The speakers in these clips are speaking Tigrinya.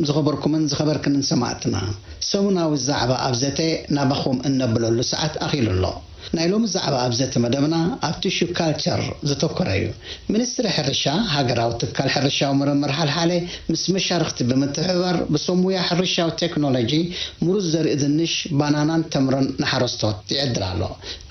ዝኸበርኩምን ዝኸበርክንን ሰማዕትና፣ ሰሙናዊ ዛዕባ ኣብ ዘተ ናባኹም እነብለሉ ሰዓት ኣኺሉ ኣሎ። ናይ ሎሚ ዛዕባ ኣብ ዘተ መደብና ኣብ ቲሹ ካልቸር ዘተኮረ እዩ። ሚኒስትሪ ሕርሻ፣ ሃገራዊ ትካል ሕርሻዊ ምርምር ሓልሓለ ምስ መሻርኽቲ ብምትሕብባር ብሰሙያ ሕርሻዊ ቴክኖሎጂ ምሩዝ ዘርኢ ድንሽ፣ ባናናን ተምርን ንሓረስቶት ይዕድል ኣሎ።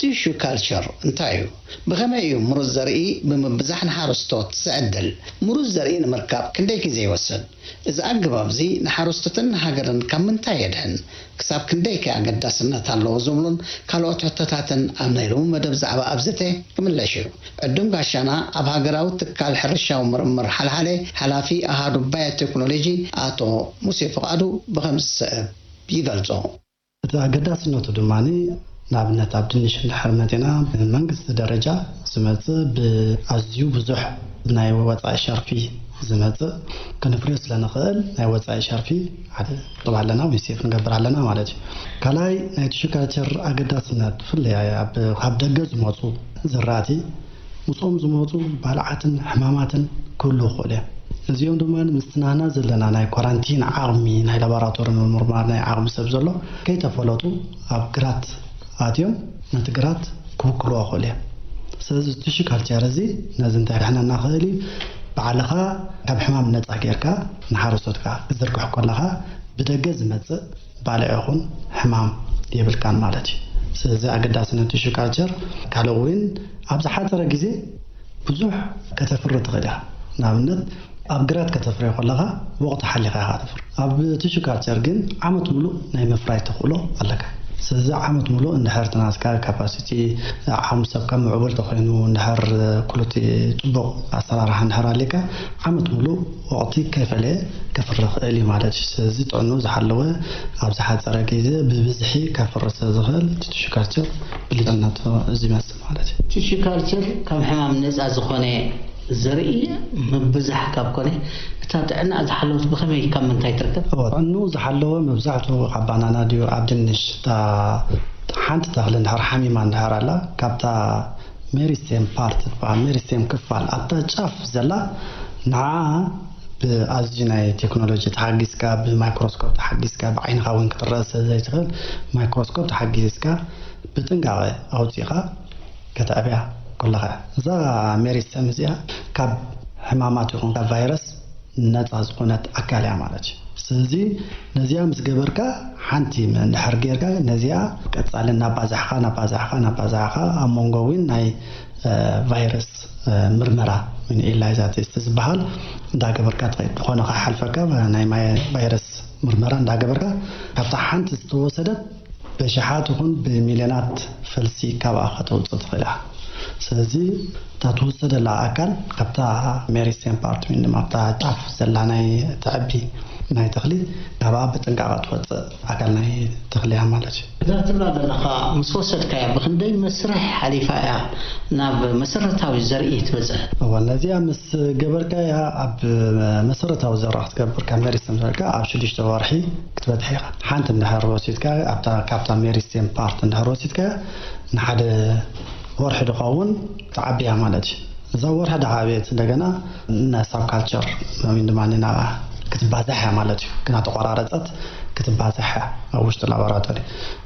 ቲሹ ካልቸር እንታይ እዩ? ብኸመይ እዩ ምሩዝ ዘርኢ ብምብዛሕ ንሓረስቶት ዝዕድል? ምሩዝ ዘርኢ ንምርካብ ክንደይ ግዜ ይወስድ? እዚ ኣገባብ እዚ ንሓረስቶትን ንሃገርን ካብ ምንታይ የድሕን? ክሳብ ክንደይ ከ ኣገዳስነት ኣለዎ? ዝብሉን ካልኦት ሕቶታትን ኣብ ናይ ሎሚ መደብ ዛዕባ ኣብ ዘተ ክምለሽ እዩ። ዕዱም ጋሻና ኣብ ሃገራዊ ትካል ሕርሻዊ ምርምር ሓልሓለ ሓላፊ ኣሃዱ ባዮ ቴክኖሎጂ ኣቶ ሙሴ ፍቓዱ ብኸምዚ ዝስዕብ ይገልጾ። እቲ ኣገዳስነቱ ድማ ንኣብነት ኣብ ድንሽ እንድሕር መፂና ብመንግስቲ ደረጃ ዝመፅእ ብኣዝዩ ብዙሕ ብናይ ወፃኢ ሸርፊ ዝመፅእ ክንፍርዮ ስለ ንኽእል ናይ ወፃኢ ሸርፊ ሓደ ቁጠብ ኣለና ወይ ሴፍ ንገብር ኣለና ማለት እዩ። ካልኣይ ናይ ቲሹ ካልቸር ኣገዳስነት ብፍላይ ኣብ ካብ ደገ ዝመፁ ዝራእቲ ምስኦም ዝመፁ ባልዓትን ሕማማትን ክህልዉ ይኽእሉ እዮም። እዚኦም ድማ ምስቲ ናህና ዘለና ናይ ኳራንቲን ዓቕሚ ናይ ላቦራቶሪ ምምርማር ናይ ዓቕሚ ሰብ ዘሎ ከይተፈለጡ ኣብ ግራት ኣትዮም ነቲ ግራት ክብክልዎ ይኽእሉ እዮም። ስለዚ ቲሹ ካልቸር እዚ ነዚ እንታይ ክድሕነና ክኽእል እዩ? ባዕልኻ ካብ ሕማም ነፃ ጌርካ ንሓረስቶትካ ክትዝርግሕ ከለኻ ብደገ ዝመፅእ ባልዕ ይኹን ሕማም የብልካን ማለት እዩ። ስለዚ ኣገዳስነት ቲሹ ካልቸር ካልእ እውን ኣብ ዝሓፀረ ግዜ ብዙሕ ከተፍሪ ትኽእል ኢኻ። ንኣብነት ኣብ ግራት ከተፍርዮ ከለኻ ወቕቲ ሓሊኻ ኢኻ ተፍሪ። ኣብ ቲሹ ካልቸር ግን ዓመት ሙሉእ ናይ ምፍራይ ተኽእሎ ኣለካ። ስለዚ ዓመት ሙሉእ እንድሕር እቲ ናትካ ካፓሲቲ ዓቕሚ ሰብካ ምዕቡል ተኾይኑ እንድሕር ኩሉቲ ፅቡቕ ኣሰራርሓ እንድሕር ኣሊካ ዓመት ሙሉእ ወቕቲ ከይፈለየ ከፍሪ ይኽእል እዩ ማለት እዩ። ስለዚ ጥዕንኡ ዝሓለወ ኣብ ዝሓፀረ ግዜ ብብዝሒ ከፍሪ ስለ ዝኽእል እቲ ቲሹ ካልቸር ብልጫነቱ እዚ ይመስል ማለት እዩ። ቲሹ ካልቸር ካብ ሕማም ነፃ ዝኾነ ዘርኢ ምብዛሕ ካብ ኮነ እታ ጥዕና ዝሓለወት ብኸመይ ካብ ምንታይ ትርከብ? እወ፣ ጥዕንኡ ዝሓለወ መብዛሕትኡ ካብ ባናና ድዩ ኣብ ድንሽ እታ ሓንቲ ተኽሊ እንድሕር ሓሚማ እንድሕር ኣላ ካብታ ሜሪስቴም ፓርት ትበሃል ሜሪስቴም ክፋል ኣብታ ጫፍ ዘላ ንዓ ብኣዝዩ ናይ ቴክኖሎጂ ተሓጊዝካ ብማይክሮስኮፕ ተሓጊዝካ ብዓይንኻ እውን ክትረአ ስለ ዘይትኽእል ማይክሮስኮፕ ተሓጊዝካ ብጥንቃቐ ኣውፂእኻ ከተዕብያ ከለኻ እዛ ሜሪስቴም እዚኣ ካብ ሕማማት ይኹን ካብ ቫይረስ ነፃ ዝኾነት ኣካል እያ ማለት እዩ። ስለዚ ነዚኣ ምስ ገበርካ ሓንቲ እንድሕር ጌርካ ነዚኣ ቀፃሊ እናባዛሕካ እናባዛሕካ እናባዛሕካ ኣብ መንጎ እውን ናይ ቫይረስ ምርመራ ወይ ኤላይዛ ቴስት ዝበሃል እንዳገበርካ ትኸይድ ዝኾነ ከይሓልፈካ ናይ ቫይረስ ምርመራ እንዳገበርካ ካብታ ሓንቲ ዝተወሰደት በሽሓት ይኹን ብሚልዮናት ፈልሲ ካብኣ ከተውፅእ ትኽእል እያ። ስለዚ እታ ትወሰደላ ኣካል ካብታ ሜሪስቴም ፓርት ወይ ድማ ኣብታ ጫፍ ዘላ ናይ ትዕቢ ናይ ተኽሊ ካብኣ ብጥንቃቐ ትወፅእ ኣካል ናይ ተኽሊ እያ ማለት እዩ። እዛ ትብላ ዘለኻ ምስ ወሰድካያ ብኽንደይ መስርሕ ሓሊፋ እያ ናብ መሰረታዊ ዘርኢ ትበፅሕ? እወ ነዚኣ ምስ ገበርካያ ኣብ መሰረታዊ ዘርኢ ክትገብር ካብ ሜሪስቴም ዘሪእካ ኣብ ሽዱሽተ ወርሒ ክትበፅሕ ኢኻ። ሓንቲ እንድሕር ወሲድካ ኣብታ ካብታ ሜሪስቴም ፓርት እንድሕር ወሲድካ ንሓደ ወርሒ ድኸውን ትዓብያ ማለት እዩ። እዛ ወርሒ ድዓብየት እንደገና ናብ ሳብ ካልቸር ወይ ድማ ናብ ክትባዛሕ እያ ማለት እዩ። ግና ተቆራረፀት ክትባዛሕ እያ ኣብ ውሽጢ ላቦራቶሪ።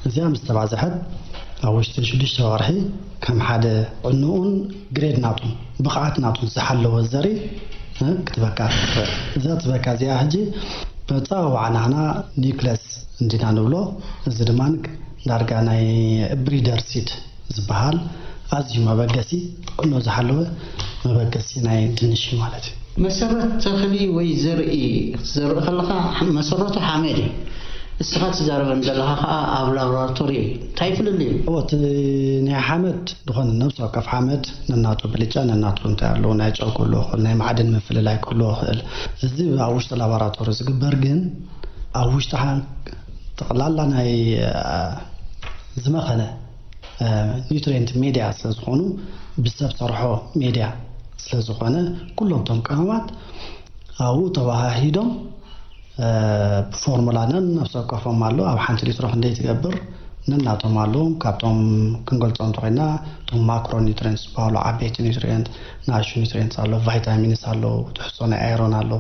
እዚኣ ምስ ተባዛሐት ኣብ ውሽጢ ሽዱሽተ ወርሒ ከም ሓደ ጥዕንኡን ግሬድ ናቱን ብቕዓት ናቱን ዝሓለወ ዘርኢ ክትበካ ትኽእል። እዛ ትበካ እዚኣ ሕጂ በፃ ዋዕናና ኒውክለስ እንዲና ንብሎ። እዚ ድማ ዳርጋ ናይ ብሪደር ሲድ ዝበሃል ኣዝዩ መበገሲ ጥዕንኡ ዝሓለወ መበገሲ ናይ ድንሽ እዩ ማለት እዩ። መሰረት ተኽሊ ወይ ዘርኢ ክትዘርእ ከለኻ መሰረቱ ሓመድ እዩ። እስኻ ትዛረበን ዘለኻ ከዓ ኣብ ላቦራቶሪ እዩ። እንታይ ፍልልይ እዩ? እዎ እቲ ናይ ሓመድ ዝኾነ ነብሲ ወከፍ ሓመድ ነናቱ ብልጫ ነናቱ እንታይ ኣለዎ ናይ ጨው ክህልዎ ይኽእል ናይ ማዕድን ምፍልላይ ክህልዎ ይኽእል። እዚ ኣብ ውሽጢ ላቦራቶሪ ዝግበር ግን ኣብ ውሽጢ ጠቕላላ ናይ ዝመኸነ ኒውትሪንት ሜድያ ስለዝኾኑ ብሰብ ሰርሖ ሜድያ ስለዝኾነ ኩሎም ቶም ቀመማት ኣብኡ ተዋሃሂዶም ብፎርሙላ ነን ነፍሲ ወከፎም ኣሎ ኣብ ሓንቲ ሊትሮ ክንደይ ትገብር ነናቶም ኣለዉ ካብቶም ክንገልፆም እንተኮይና እቶም ማክሮ ኒውትሪንት ዝበሃሉ ዓበይቲ ኒውትሪንት ንኣሹ ኒውትሪንት ኣሎ ቫይታሚንስ ኣለዉ ትሕዝቶ ናይ ኣይሮን ኣሎ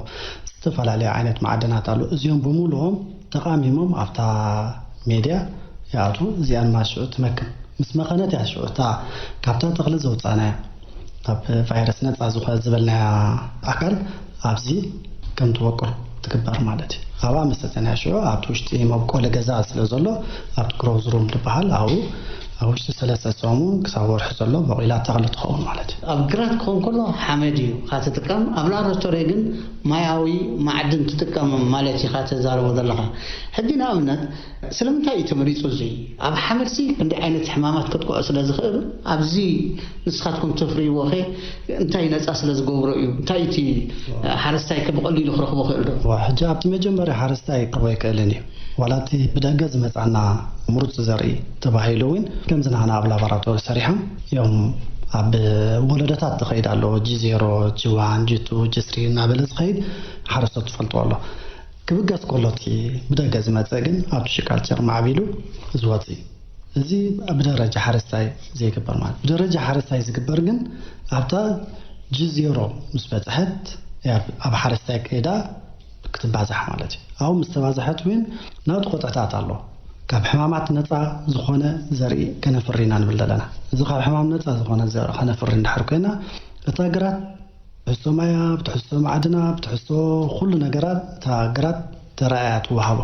ዝተፈላለዩ ዓይነት ማዕድናት ኣሉ። እዚኦም ብምሉኦም ተቓሚሞም ኣብታ ሜድያ ይኣትዉ። እዚኣን ማሽዑ ትመክን ምስ መኸነት እያ ሽዑ እታ ካብታ ተኽሊ ዘውፃእናያ ካብ ቫይረስ ነፃ ዝኾነ ዝበልናያ ኣካል ኣብዚ ከም ትወቅል ትግበር ማለት እዩ። ኣብኣ መሰተንያ ሽዑ ኣብቲ ውሽጢ መብቆሊ ገዛ ስለ ዘሎ ኣብቲ ግሮዝ ሩም ዝበሃል ኣብኡ ኣብ ውሽጢ ሰለስተ ሰሙን ክሳብ ወርሒ ዘሎ በቂላ ተኽሊ ትኸውን ማለት እዩ። ኣብ ግራት ክኸውን ከሎ ሓመድ እዩ ካትጥቀም፣ ኣብ ላቦራቶሪ ግን ማያዊ ማዕድን ትጥቀም ማለት ኢኻ ተዛረቦ ዘለኻ። ሕጂ ንኣብነት ስለምንታይ እዩ ተመሪጹ እዚ? ኣብ ሓመድሲ ክንደይ ዓይነት ሕማማት ከጥቅዖ ስለ ዝኽእል ኣብዚ ንስኻትኩም ተፍርይዎ ኸ እንታይ ነጻ ስለ ዝገብሮ እዩ? እንታይ እቲ ሓረስታይ ከ ብቐሊሉ ክረኽቦ ክእል ዶ? ሕጂ ኣብቲ መጀመርያ ሓረስታይ ክረኽቦ ኣይክእልን እዩ። ዋላ እቲ ብደገ ዝመጻና ምሩፅ ዘርኢ ተባሂሉ እውን ከምዚ ንሕና ኣብ ላቦራቶሪ ሰሪሖም እዮም ኣብ ወለዶታት ዝኸይድ ኣሎ ጂ ዜሮ ጂ ዋን ጂ ቱ ጂ ስሪ እናበለ ዝኸይድ ሓረስቶት ትፈልጥዎ ኣሎ። ክብገስ ከሎ እቲ ብደገ ዝመፅእ ግን ኣብ ቲሹ ካልቸር ማዕቢሉ ዝወፅእ እዩ። እዚ ብደረጃ ሓረስታይ ዘይግበር ማለት ብደረጃ ሓረስታይ ዝግበር ግን ኣብታ ጂ ዜሮ ምስ በፅሐት ኣብ ሓረስታይ ከይዳ ክትባዛሕ ማለት እዩ። ኣብኡ ምስ ተባዛሐት እውን ናብቲ ቆጥዕታት ኣሎ ካብ ሕማማት ነፃ ዝኾነ ዘርኢ ከነፍሪ ኢና ንብል ዘለና። እዚ ካብ ሕማም ነፃ ዝኾነ ዘርኢ ከነፍሪ እንድሕር ኮይና እታ ግራት ብትሕዝቶ ማያ ብትሕዝቶ ማዕድና ብትሕዝቶ ኩሉ ነገራት እታ ግራት ተራእያ ትወሃቦ።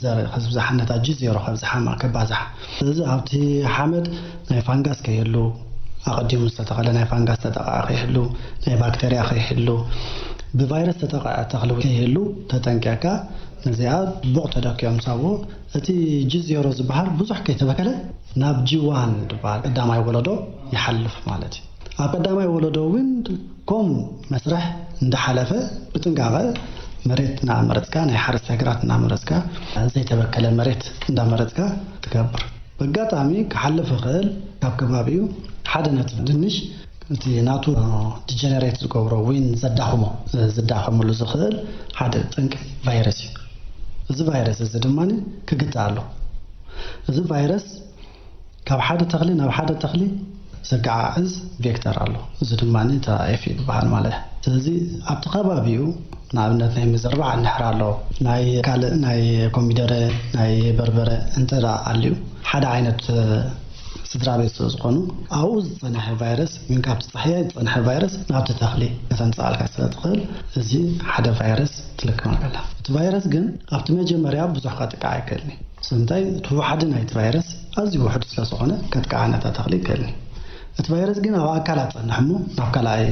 ዘርኢ ከዝብዛሓ ነታ ጂ ዜሮ ከብዝሓ ከባዝሓ። ስለዚ ኣብቲ ሓመድ ናይ ፋንጋስ ከይህሉ ኣቐዲሙ ዝተተኸለ ናይ ፋንጋስ ተጠቃ ከይህሉ ናይ ባክተርያ ከይህሉ ብቫይረስ ተጠቃ ተኽሊ ከይህሉ ተጠንቂቕካ ነዚኣ ጽቡቕ ተደኪኦም ሳብኡ እቲ ጂ ዜሮ ዝበሃል ብዙሕ ከይተበከለ ናብ ጂ ዋን ዝበሃል ቀዳማይ ወለዶ ይሓልፍ ማለት እዩ። ኣብ ቀዳማይ ወለዶ እውን ከምኡ መስርሕ እንዳሓለፈ ብጥንቃቐ መሬት እናመረፅካ ናይ ሓረስታይ ግራት እናመረፅካ ዘይተበከለ መሬት እንዳመረፅካ ትገብር። በጋጣሚ ክሓልፍ ይኽእል ካብ ከባቢኡ ሓደ ነቲ ድንሽ እቲ ናቱ ዲጀነሬት ዝገብሮ ወይ ዘዳኽሞ ዝዳኸምሉ ዝኽእል ሓደ ጠንቂ ቫይረስ እዩ። እዚ ቫይረስ እዚ ድማ ክግታእ ኣሎ። እዚ ቫይረስ ካብ ሓደ ተኽሊ ናብ ሓደ ተኽሊ ዘገዓዕዝ ቬክተር ኣሎ። እዚ ድማ እታ ኤፍ ዝበሃል ማለት እዩ። ስለዚ ኣብቲ ከባቢኡ ንኣብነት ናይ ምዝርባዕ እንድሕር ኣሎ ናይ ካልእ ናይ ኮሚደረ ናይ በርበረ እንተ ኣልዩ ሓደ ዓይነት ስድራ ቤት ስለ ዝኾኑ ኣብኡ ዝፀንሐ ቫይረስ ወይ ካብቲ ፃሕያይ ዝፀንሐ ቫይረስ ናብቲ ተኽሊ ከተምፅኣልካ ስለ ትኽእል እዚ ሓደ ቫይረስ ትልክመልካ ኣላ። እቲ ቫይረስ ግን ኣብቲ መጀመርያ ብዙሕ ከጥቃዕ ኣይክእልን እዩ። ስለምንታይ እቲ ውሓዲ ናይቲ ቫይረስ ኣዝዩ ውሑድ ስለ ዝኾነ ከጥቅዓ ነታ ተኽሊ ኣይክእልን እዩ። እቲ ቫይረስ ግን ኣብ ኣካላ ዝፀንሕ እሞ ናብ ካልኣይ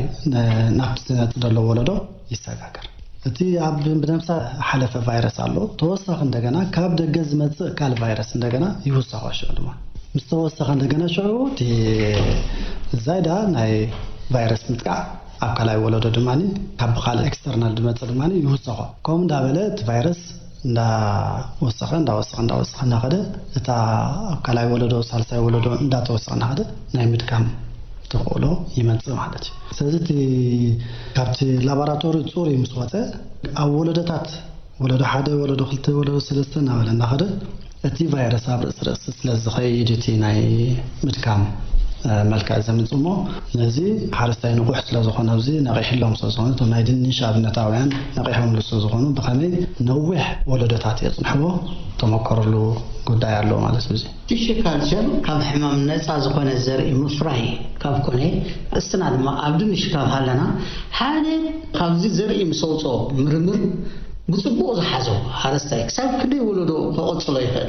ናብቲ ዝመፅእ ዘሎ ወለዶ ይሰጋገር። እቲ ኣብ ብነብሳ ሓለፈ ቫይረስ ኣሎ ተወሳኺ እንደገና ካብ ደገ ዝመፅእ ካልእ ቫይረስ እንደገና ይውሰኾ ሽዑ ድማ ምስ ተወሰኸ እንደገና ሽዑ እቲ ዛይዳ ናይ ቫይረስ ምጥቃዕ ኣብ ካልኣይ ወለዶ ድማ ካብ ብካልእ ኤክስተርናል ዝመፅእ ድማ ይውሰኾ። ከምኡ እንዳበለ እቲ ቫይረስ እንዳወሰኸ እንዳወሰኸ እንዳወሰኸ እናኸደ እታ ኣብ ካልኣይ ወለዶ ሳልሳይ ወለዶ እንዳተወሰኸ እናኸደ ናይ ምድካም ተኽእሎ ይመፅእ ማለት እዩ። ስለዚ እቲ ካብቲ ላቦራቶሪ ፅሩይ ምስ ወፀ ኣብ ወለዶታት ወለዶ ሓደ ወለዶ ክልተ ወለዶ ሰለስተ እናበለ እናኸደ እቲ ቫይረስ ኣብ ርእሲ ርእሲ ስለ ዝኸይድ እቲ ናይ ምድካም መልክዕ ዘምፅእ እሞ ነዚ ሓረስታይ ንቑሕ ስለ ዝኾነ ኣብዚ ነቒሕሎም ስለ ዝኾኑ እቶም ናይ ድንሽ ኣብነታውያን ነቒሖምሉ ስለ ዝኾኑ ብኸመይ ነዊሕ ወለዶታት የፅንሕዎ ተመከርሉ ጉዳይ ኣሎ ማለት እዩ። ቲሹ ካልቸር ካብ ሕማም ነፃ ዝኾነ ዘርኢ ምፍራይ ካብ ኮነ እስትና ድማ ኣብ ድንሽ ካብ ሃለና ሓደ ካብዚ ዘርኢ ምስ ኣውፅኦ ምርምር ብፅቡቕ ዝሓዞ ሓረስታይ ክሳብ ክንደይ ወለዶ ከቐፅሎ ይኽእል?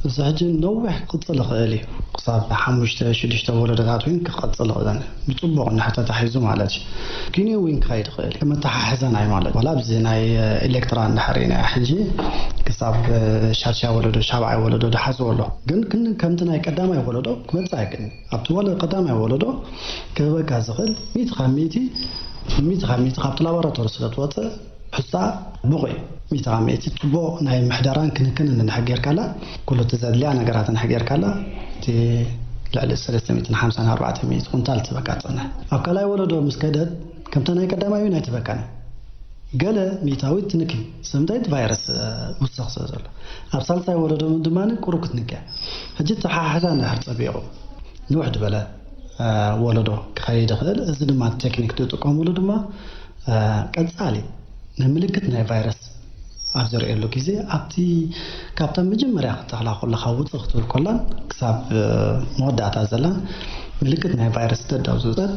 እዚ ሕጂ ነዊሕ ክቕፅል ይኽእል እዩ። ክሳብ ሓሙሽተ ሽዱሽተ ወለዶታት እውን ክቐፅል ይኽእል ብፅቡቕ እንድሕር ተታሒዙ ማለት እዩ። ግን እውን ክኸይድ ይኽእል እዩ። መተሓሕዛ ናይ ማለት ዋላ ኣብዚ ናይ ኤሌክትራ እንድሕር ኢና ሕጂ ክሳብ ሻድሻይ ወለዶ ሻብዓይ ወለዶ ዝሓዝዎ ኣሎ። ግን ክን- ከምቲ ናይ ቀዳማይ ወለዶ ክመፅእ ኣይክእልን። ኣብቲ ወለ ቀዳማይ ወለዶ ክህበካ ዝኽእል ሚእቲ ካብ ሚእቲ ሚእቲ ካብ ሚእቲ ካብቲ ላቦራቶሪ ስለ ትወፅእ ሕስታ ብቑዕ እዩ። ሚእቲ ካብ ሚእቲ ጽቡቕ ናይ ምሕደራን ክንክንን እንድሕር ጌርካላ፣ ኩሉ እቲ ዘድልያ ነገራት እንድሕር ጌርካላ፣ እቲ ልዕሊ ሰለስተ ሚእትን ሓምሳን ኣርባዕተ ሚእቲ ኩንታል ትበካ ትጸንሕ። ኣብ ካልኣይ ወለዶ ምስ ከደት፣ ከምታ ናይ ቀዳማይ እውን ኣይትበካን። ገለ ሚእታዊት ትንኪ፣ ስለምንታይ እቲ ቫይረስ፣ እ፣ ውስኽ ስለ ዘሎ። ኣብ ሳልሳይ ወለዶ ድማ ቁሩብ ክትንኪ እያ። ሕጂ እቲ ሓሓዛ እንድሕር ጸቢቑ፣ ንውሕ ዝበለ፣ እ፣ ወለዶ ክኸይድ ይኽእል። እዚ ድማ እቲ ቴክኒክ ዝጥቀሙሉ ድማ፣ እ፣ ቀጻሊ ናይ ምልክት ናይ ቫይረስ ኣብ ዘርእየሉ ግዜ ኣብቲ ካብተን መጀመርያ ክትተኽላ ከለኻ ውፅእ ክትብል ከላን ክሳብ መወዳእታ ዘላ ምልክት ናይ ቫይረስ ደዳው ዝውፀት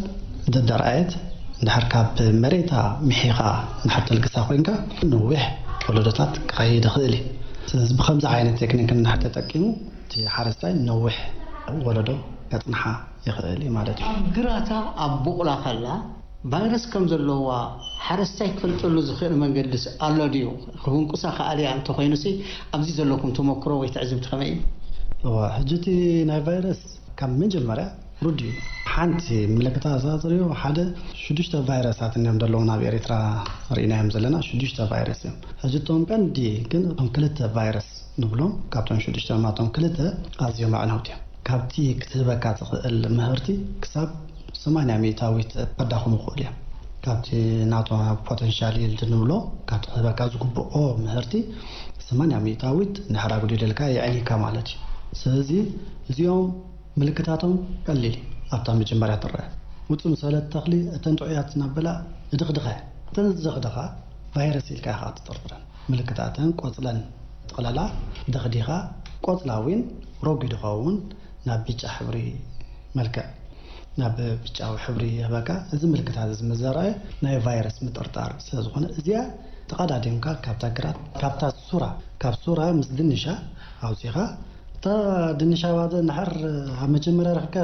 ደዳርኣየት እንድሕር ካብ መሬታ ምሒኻ እንድሕር ተልግሳ ኮይንካ ነዊሕ ወለዶታት ክኸይድ ይኽእል እዩ። ስለዚ ብከምዚ ዓይነት ቴክኒክ እንድሕር ተጠቂሙ እቲ ሓረስታይ ነዊሕ ወለዶ ከፅንሓ ይኽእል እዩ ማለት እዩ። ኣብ ግራታ ኣብ ቡቕላ ከላ ቫይረስ ከም ዘለዋ ሓረስታይ ክፈልጠሉ ዝኽእል መንገድስ ኣሎ ድዩ? ክብንቁሳ ከኣልያ እንተኾይኑሲ ኣብዚ ዘለኩም ተመክሮ ወይ ትዕዝብቲ ከመይ እዩ? እወ፣ ሕጂ እቲ ናይ ቫይረስ ካብ መጀመርያ ርዱእ እዩ። ሓንቲ ምልክታ እዛ ትሪኦ ሓደ ሽዱሽተ ቫይረሳት እዮም ዘለዉ ናብ ኤርትራ ርኢናዮም ዘለና ሽዱሽተ ቫይረስ እዮም። ሕጂ እቶም ቀንዲ ግን እቶም ክልተ ቫይረስ ንብሎም ካብቶም ሽዱሽተ ማቶም ክልተ ኣዝዮም ኣዕነውቲ እዮም። ካብቲ ክትህበካ ትኽእል ምህርቲ ክሳብ ሰማንያ ሚእታዊት ከዳኽሙ ይኽእሉ እዮም። ካብቲ ናቶም ፖተንሻል ይልድ ንብሎ ካብቲ ክህበካ ዝግብኦ ምህርቲ ሰማንያ ሚእታዊት እንድሕር ኣጉዲልልካ የዕንይካ ማለት እዩ። ስለዚ እዚኦም ምልክታቶም ቀሊል እዩ። ኣብታ መጀመርያ ትረአ ውፅእ ምሰለት ተኽሊ እተን ጥዑያት እናበላ እድኽድኻ እተን ዝደኽደኻ ቫይረስ ኢልካ ኢኻ ትጥርጥረን። ምልክታተን ቆፅለን ጥቕለላ ደኽዲኻ ቆፅላ እውን ረጒድ ይኸውን ናብ ቢጫ ሕብሪ መልክዕ ናብ ቢጫዊ ሕብሪ ይህበካ። እዚ ምልክታት እዚ ምስ ዘርኣየ ናይ ቫይረስ ምጥርጣር ስለ ዝኾነ እዚኣ ተቐዳዲምካ ካብታ ግራት ካብታ ሱራ ካብ ሱራ ምስ ድንሻ ኣውፂኻ እታ ድንሽ ኣባዘ እንድሕር ኣብ መጀመርያ ረኺብካ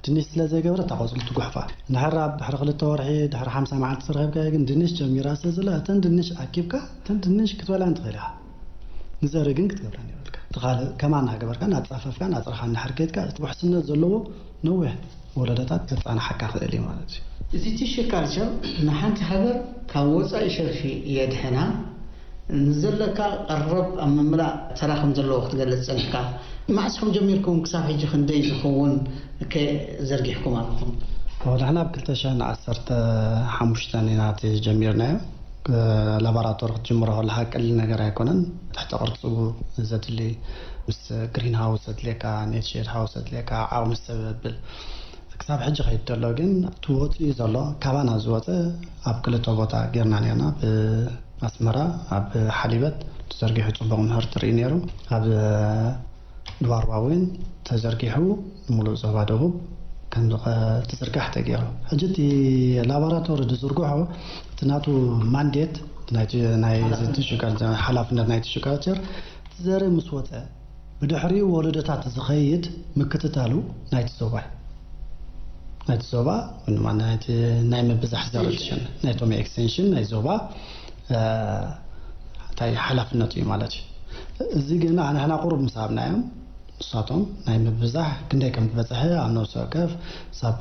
ድንሽ ስለ ዘይገብረ እታ ቆፅሊ ትጉሕፋ። እንድሕር ኣብ ድሕሪ ክልተ ወርሒ ድሕሪ ሓምሳ መዓልቲ ዝረኸብካዮ ግን ድንሽ ጀሚራ ስለ ዘላ እተን ድንሽ ኣኪብካ እተን ድንሽ ክትበልዐን ትኽእል ኢኻ። ንዘርኢ ግን ክትገብረን የብልካ። እቲ ካልእ ከማን እናገበርካ እናፃፈፍካ እናፅረኻ እንድሕር ከይድካ እቲ ውሕስነት ዘለዎ ነዊሕ ወለዶታት ከፃንሓካ ክእል እዩ ማለት እዩ። እዚ ቲሹ ካልቸር ንሓንቲ ሃገር ካብ ወፃኢ ሸርፊ የድሕና። ንዘለካ ቀረብ ኣብ ምምላእ ተራ ከም ዘለዎ ክትገልጽ ጸኒሕካ። መዓስ ኢኹም ጀሚርኩም ክሳብ ሕጂ ክንደይ ዝኸውን ከ ዘርጊሕኩም ኣለኹም? ንሕና ኣብ ክልተ ሽሕን ዓሰርተ ሓሙሽተን ኢና እቲ ጀሚርናዮ። ላቦራቶሪ ክትጅምሮ ከለኻ ቀሊል ነገር ኣይኮነን። ትሕተ ቅርጹ ዘድሊ ምስ ግሪን ሃውስ ዘድልየካ፣ ኔትሼድ ሃውስ ዘድልየካ፣ ዓቕሚ ሰብ ዘብል ክሳብ ሕጂ ከይድ ዘሎ ግን እቲ ወፂኡ ዘሎ ካባና ዝወፀ ኣብ ክልተ ቦታ ጌርና ኔርና ብኣስመራ ኣብ ሓሊበት ተዘርጊሑ ፅቡቕ ምህርቲ ርኢ ነይሩ ኣብ ድባርባ እውን ተዘርጊሑ ሙሉእ ዞባ ደቡብ ከም ዝዝርጋሕ ተገይሩ ሕጂ እቲ ላቦራቶሪ ዝዝርግሖ እቲ ናቱ ማንዴት ናይ ሓላፍነት ናይቲ ሽጋልቸር ዘርኢ ምስ ወፀ ብድሕሪኡ ወለዶታት ዝኸይድ ምክትታሉ ናይቲ ዞባ እዩ። ናይቲ ዞባ ወይ ድማ ናይቲ ናይ ምብዛሕ ዘርኢ ትሽን ናይቶም ኤክስቴንሽን ናይ ዞባ እንታይ ሓላፍነቱ እዩ ማለት እዩ። እዚ ግን ንሕና ቁሩብ ምስ ሃብናዮም ንሳቶም ናይ ምብዛሕ ክንደይ ከም ዝበፅሐ ኣብ ነብሲ ወከፍ ሳብ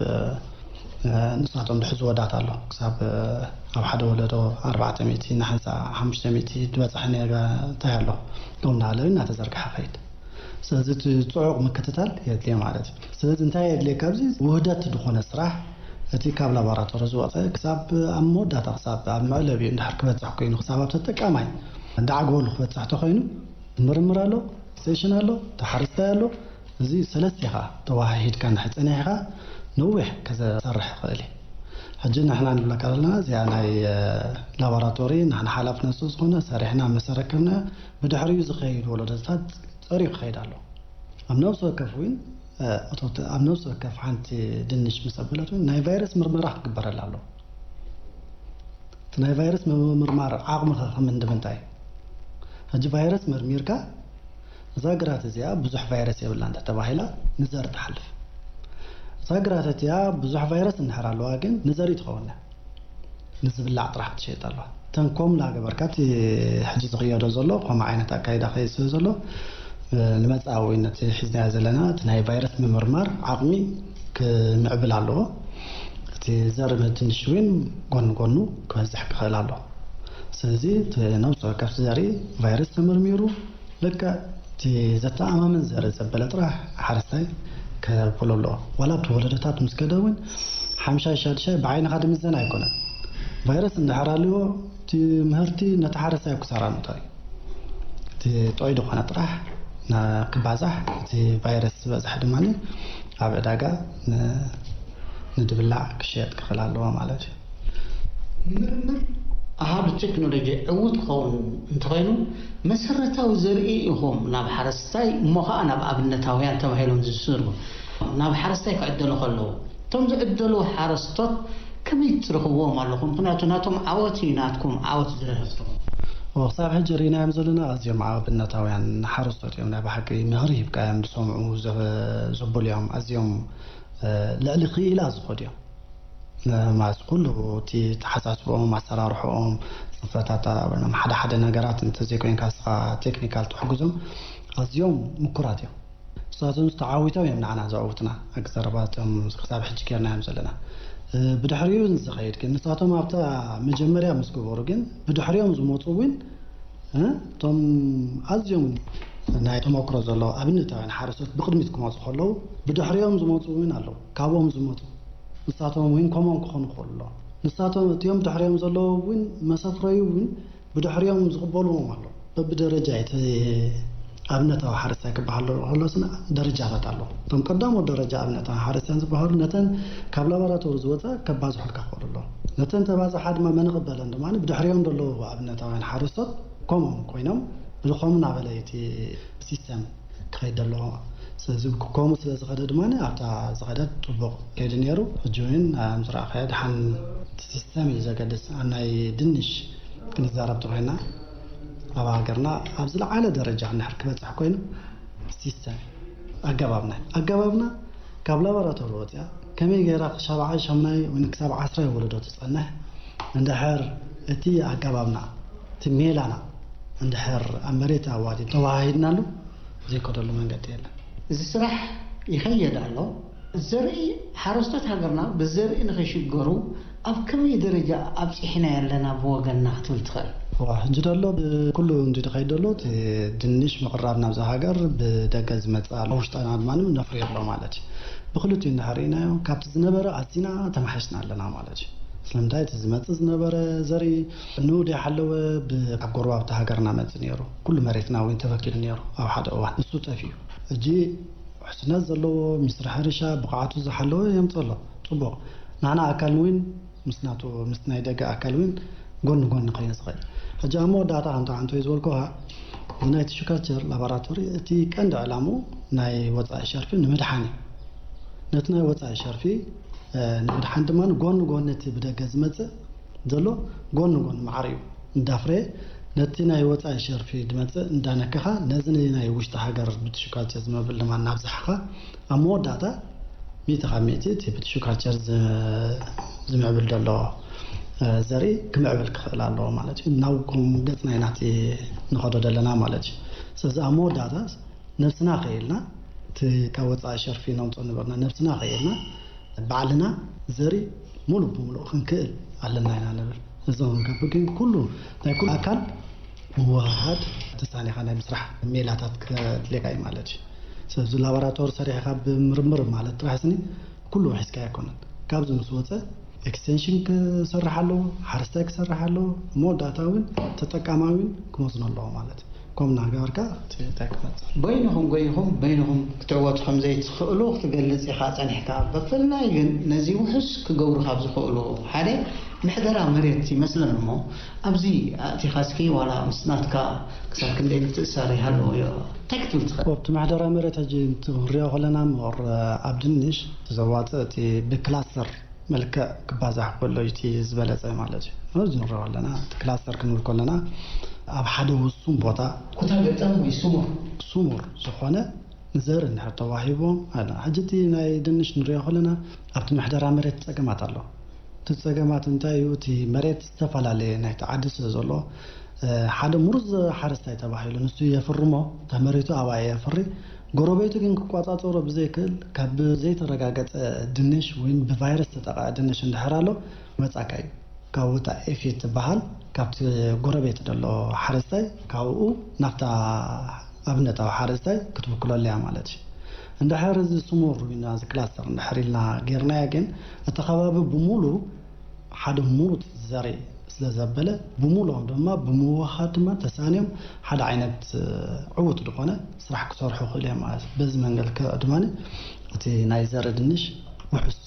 ንሳቶም ዝሕዝዎ ዳታ ኣሎ ክሳብ ኣብ ሓደ ወለዶ ኣርባዕተ ሚእቲ ንሓንሳ ሓሙሽተ ሚእቲ ዝበፅሐ ነገር እንታይ ኣሎ ከምኡ እናበለ እናተዘርግሐ ከይድ ስለዚ እቲ ፅዑቕ ምክትታል የድልየ ማለት እዩ። ስለዚ እንታይ የድልየ ካብዚ ውህደት ዝኾነ ስራሕ እቲ ካብ ላቦራቶሪ ዝወፀ ክሳብ ኣብ መወዳእታ ክሳብ ኣብ መዕለቢኡ እንድሕር ክበፅሕ ኮይኑ ክሳብ ኣብ ተጠቃማይ እንዳዓግበሉ ክበፅሕ ተኮይኑ ምርምር ኣሎ፣ ሴሽን ኣሎ፣ ተሓረስታይ ኣሎ። እዚ ሰለስቲኻ ተወሃሂድካ እንድሕር ፀኒሕካ ነዊሕ ክሰርሕ ይኽእል እዩ። ሕጂ ንሕና ንብለካ ዘለና እዚኣ ናይ ላቦራቶሪ ንሕና ሓላፍነት ስለ ዝኾነ ሰሪሕና መሰረከብና ብድሕሪኡ ዝኸይድ ወለዶታት ፀሪዩ ክኸይድ ኣለዎ። ኣብ ነብሲ ወከፍ እውን እቶት ኣብ ነብሲ ወከፍ ሓንቲ ድንሽ ምስ ኣበለት እውን ናይ ቫይረስ ምርመራ ክግበረላ ኣለዎ። እቲ ናይ ቫይረስ ምምርማር ዓቕሚ ከ ከም እንድምንታይ እዩ? ሕጂ ቫይረስ መርሚርካ እዛ ግራት እዚኣ ብዙሕ ቫይረስ የብላን እንተተባሂላ ንዘር ትሓልፍ። እዛ ግራት እቲኣ ብዙሕ ቫይረስ እንድሕር ኣለዋ ግን ንዘርኢ ትኸውን እያ። ንዝብላዕ ጥራሕ ክትሸይጥ ኣለዋ። እተን ኮም እናገበርካ እቲ ሕጂ ዝኽየዶ ዘሎ ከምኡ ዓይነት ኣካይዳ ከይድ ስለ ዘሎ ንመፃኢ እውን ነቲ ሒዝናዮ ዘለና እቲ ናይ ቫይረስ ምምርማር ዓቕሚ ክምዕብል ኣለዎ። እቲ ዘርኢ ምህርቲ ንሽዊን ጎኒ ጎኑ ክበዝሕ ክኽእል ኣለዎ። ስለዚ እቲ ነብሲ ወከፍ ዘርኢ ቫይረስ ተመርሚሩ ልክዕ እቲ ዘተኣማምን ዘርኢ ዘበለ ጥራሕ ሓረስታይ ከብሎ ኣለዎ። ዋላ ኣብቲ ወለዶታት ምስ ከደ እውን ሓምሻይ ሻድሻይ ብዓይንኻ ድምዘን ኣይኮነን። ቫይረስ እንድሕር ኣልዎ እቲ ምህርቲ ነቲ ሓረስታይ ኣብ ክሳራ ምእታው እዩ። እቲ ጥዑይ ዝኾነ ጥራሕ ክባዛሕ እቲ ቫይረስ ዝበዝሐ ድማ ኣብ ዕዳጋ ንድብላዕ ክሸየጥ ክኽእል ኣለዎ ማለት እዩ። ምርምር ኣሃዱ ቴክኖሎጂ ዕዉት ክኸውን እንተኾይኑ፣ መሰረታዊ ዘርኢ ኢኹም ናብ ሓረስታይ፣ እሞ ኸዓ ናብ ኣብነታውያን ተባሂሎም ዝስርሑ። ናብ ሓረስታይ ክዕደሉ ከለዉ፣ እቶም ዝዕደሉ ሓረስቶት ከመይ ትረኽብዎም ኣለኹም? ምኽንያቱ ናቶም ዓወት እዩ ናትኩም ዓወት ዝረኸብኩም። ኦ፣ ክሳብ ሕጂ ርኢናዮም ዘለና ኣዝዮም ኣብነታውያን ሓረስቶት እዮም። ናይ ብሓቂ ምኽሪ ሂብካዮም ዝሰምዑ ዘ-፣ ዘብሉ እዮም። ኣዝዮም፣ እ፣ ልዕሊ ክኢላ ዝኸዱ እዮም። እ፣ ማለት ኩሉ እቲ ተሓሳስብኦም፣ ኣሰራርሕኦም፣ ጽንፈታት፣ ሓደ ሓደ ነገራት እንተዘይኮይንካ ንስኻ ቴክኒካል ትሕግዞም፣ ኣዝዮም ምኩራት እዮም። ንሳቶም ተዓዊቶም እዮም ንዓና ዘዕውቱና። ሕጊ ዘረባቶም ክሳብ ሕጂ ጌርናዮም ዘለና። እ፣ ብድሕሪኡ ዝኸይድ ግን ንሳቶም ኣብታ መጀመርያ ምስ ገበሩ ግን ብድሕሪኦም ዝመጹ እውን፣ እ፣ እቶም ኣዝዮም ናይ ተመክሮ ዘለዉ ኣብነታውያን ሓረስቶት ብቕድሚት ክመጹ ከለዉ ብድሕሪኦም ዝመጹ እውን ኣለዉ። ካብኦም ዝመጹ ንሳቶም እውን ከምኦም ክኾኑ ይኽእሉ ኣለዉ። ንሳቶም እቲኦም ድሕሪኦም ዘለዉ እውን መሰፍረዩ እውን ብድሕሪኦም ዝቕበልዎም ኣሎ። በብደረጃ እቲ ኣብነታዊ ሓረስታይ ክበሃል ከሎ ስነ ደረጃታት ኣሎ። እቶም ቀዳሞት ደረጃ ኣብነታዊ ሓረስታን ዝበሃሉ ነተን ካብ ላቦራቶሪ ዝወፃ ከባዝሑልካ ክኽእሉ ኣሎ። ነተን ተባፅሓ ድማ መን ይቕበለን ድማ ብድሕሪኦም ዘለዉ ኣብነታውያን ሓረስቶት ከምኦም ኮይኖም ብድኾም እናበለ እቲ ሲስተም ክኸይድ ኣለዎ። ስለዚ ከምኡ ስለ ዝኸደ ድማ ኣብታ ዝኸደት ጥቡቕ ከይዱ ነይሩ። ሕጂ እውን ኣብ ዝረኣኸዮ ደሓን እቲ ሲስተም እዩ ዘገድስ። ኣብ ናይ ድንሽ ክንዛረብ ተኾይና ኣብ ሃገርና ኣብ ዝለዓለ ደረጃ እንድሕር ክበፅሕ ኮይኑ ሲስተም ኣገባብና ኣገባብና ካብ ላቦራቶሪ ወፅያ ከመይ ገይራ ሻብዓይ ሻምናይ ወይ ክሳብ ዓስራይ ወለዶ ትፀንሕ እንድሕር እቲ ኣገባብና እቲ ሜላና እንድሕር ኣብ መሬት ኣዋዲ ተወሃሂድናሉ ዘይከደሉ መንገዲ የለን። እዚ ስራሕ ይኸየድ ኣሎ። ዘርኢ ሓረስቶት ሃገርና ብዘርኢ ንኸይሽገሩ ኣብ ከመይ ደረጃ ኣብፂሕና ኣለና ብወገንና ክትብል ትኽእል? ዋ፣ ሕጂ ደሎ ብኩሉ እንዲ ድኸይድ ደሎ እቲ ድንሽ ምቕራብ ናብዛ ሃገር ብደገ ዝመጽእ ኣሎ፣ ውሽጣና ድማ ነፍሪ ኣሎ ማለት እዩ። ብክልቲኡ እንድሕር ርኢናዮ ካብቲ ዝነበረ ኣዚና ተማሒሽና ኣለና ማለት እዩ። ስለምንታይ እቲ ዝመጽእ ዝነበረ ዘርኢ ንኡ ደይሓለወ ብ-፣ ኣብ ጎረባብቲ ሃገርና መጽእ ነይሩ። ኩሉ መሬትና እውን ተበኪሉ ነይሩ ኣብ ሓደ እዋን። እሱ ጠፊኡ። ሕጂ ውሕስነት ዘለዎ ሚኒስትሪ ሕርሻ ብቕዓቱ ዝሓለወ የምጽእ ኣሎ። ጽቡቕ። ንሕና ኣካል እውን ምስ ናቱ፣ ምስ ናይ ደገ ኣካል እውን ጎኒ ጎኒ ኮይኑ ዝኸይድ። ሕጂ ኣብ መወዳእታ ከምቲ ዓንቶይ ዝበልኩኻ፣ እዚ ናይ ቲሹ ካልቸር ላቦራቶሪ እቲ ቀንዲ ዕላምኡ ናይ ወጻኢ ሸርፊ ንምድሓን እዩ። ነቲ ናይ ወጻኢ ሸርፊ፣ እ፣ ንምድሓን ድማ ጎኒ ጎኒ እቲ ብደገ ዝመጽእ ዘሎ ጎኒ ጎኒ ማዕሪኡ እንዳፍረየ ነቲ ናይ ወጻኢ ሸርፊ ዝመጽእ እንዳነከኻ ነዚ ናይ ውሽጢ ሃገር ብቲሹ ካልቸር ዝመብል ድማ እናብዛሕኻ ኣብ መወዳእታ ሚእቲ ካብ ሚእቲ እቲ ብቲሹ ካልቸር ዝ-፣ ዝምዕብል ዘሎ፣ እ፣ ዘርኢ ክምዕብል ክኽእል ኣለዎ ማለት እዩ። ናብ ከም ገጽ ናይ ናቲ ንኸዶ ዘለና ማለት እዩ። ስለዚ ኣብ መወዳእታ ነብስና ከይልና እቲ ካብ ወጻኢ ሸርፊ ነምጽኦ ነበርና ነብስና ከይልና ባዕልና ዘርኢ ሙሉእ ብሙሉእ ክንክእል ኣለና ኢና ንብል። እዚ ክንገብር ግን ኩሉ ናይ ኩሉ ኣካል ምውህሃድ ተሳኒኻ ናይ ምስራሕ ሜላታት ከድልየካ እዩ ማለት እዩ። ስለዚ ላቦራቶሪ ሰሪሕኻ ብምርምር ማለት ጥራሕ ስኒ ኩሉ ሒዝካ ኣይኮነን። ካብዚ ምስ ወፀ ኤክስቴንሽን ክሰርሕ ኣለዎ፣ ሓረስታይ ክሰርሕ ኣለዎ፣ መወዳእታ እውን ተጠቃማይ እውን ክመዝኖ ኣለዎ ማለት እዩ። ከምኡ እናገበርካ እቲ እንታይ ክመፅእ። በይንኹም ጎይኹም በይንኹም ክትዕወቱ ከም ዘይትኽእሉ ክትገልጽ ኢኻ ጸኒሕካ። ብፍላይ ግን ነዚ ውሑስ ክገብሩ ካብ ዝኽእሉ ሓደ ምሕደራ መሬት ይመስለኒ እሞ፣ ኣብዚ ኣእቲኻ እስኪ ዋላ ምስ ናትካ ክሳብ ክንደይ ምትእስሳር ይሃለዎ እዮ? እንታይ ክትብል ትኽእል? ኣብቲ ምሕደራ መሬት ሕጂ ክንሪኦ ከለና እምበር ኣብ ድንሽ ዘዋፅእ እቲ ብክላስተር መልክዕ ክባዛሕ ከሎ እዩ እቲ ዝበለፀ ማለት እዩ። ኣብዚ ንሪኦ ኣለና፣ እቲ ክላስተር ክንብል ከለና ኣብ ሓደ ውሱን ቦታ ኩታ ገጠም ወይ ስሙር። ስሙር ዝኾነ ንዘርኢ እንድሕር ተዋሂቦም ኣለ። ሕጂ እቲ ናይ ድንሽ ንሪኦ ከለና ኣብቲ ምሕደራ መሬት ፀገማት ኣሎ። እቲ ፀገማት እንታይ እዩ? እቲ መሬት ዝተፈላለየ ናይቲ ዓዲ ስለ ዘሎ፣ እ፣ ሓደ ምሩዝ ሓረስታይ ተባሂሉ ንሱ የፍርሞ፣ እታ መሬቱ ኣብኣ የፍሪ። ጎረቤቱ ግን ክቋጻጸሮ ብዘይክእል፣ ካብ ብዘይተረጋገጸ ድንሽ ወይ ብቫይረስ ዝተጠቕዐ ድንሽ እንድሕር ኣሎ፣ መጻካ እዩ። ካብ ወጻኢ ኤፊድ ትበሃል፣ ካብቲ ጎረቤት ዘሎ ሓረስታይ፣ ካብኡ ናብታ ኣብነታዊ ሓረስታይ ክትብክለሉ እያ ማለት እዩ። እንድሕር እዚ ስሙር ኢልና፣ እዚ ክላስተር እንድሕር ኢልና ጌርናዮ ግን፣ እቲ ከባቢ ብምሉኡ ሓደ ምሩፅ ዘርኢ ስለ ዘበለ፣ ብምሉኦም ድማ ብምውህሃድ ድማ ተሳንዮም ሓደ ዓይነት፣ እ፣ ዕዉት ዝኾነ ስራሕ ክሰርሑ ይኽእሉ እዮም ማለት እዩ። በዚ መንገዲ ከ ድማ እቲ ናይ ዘርኢ ድንሽ ውሑስ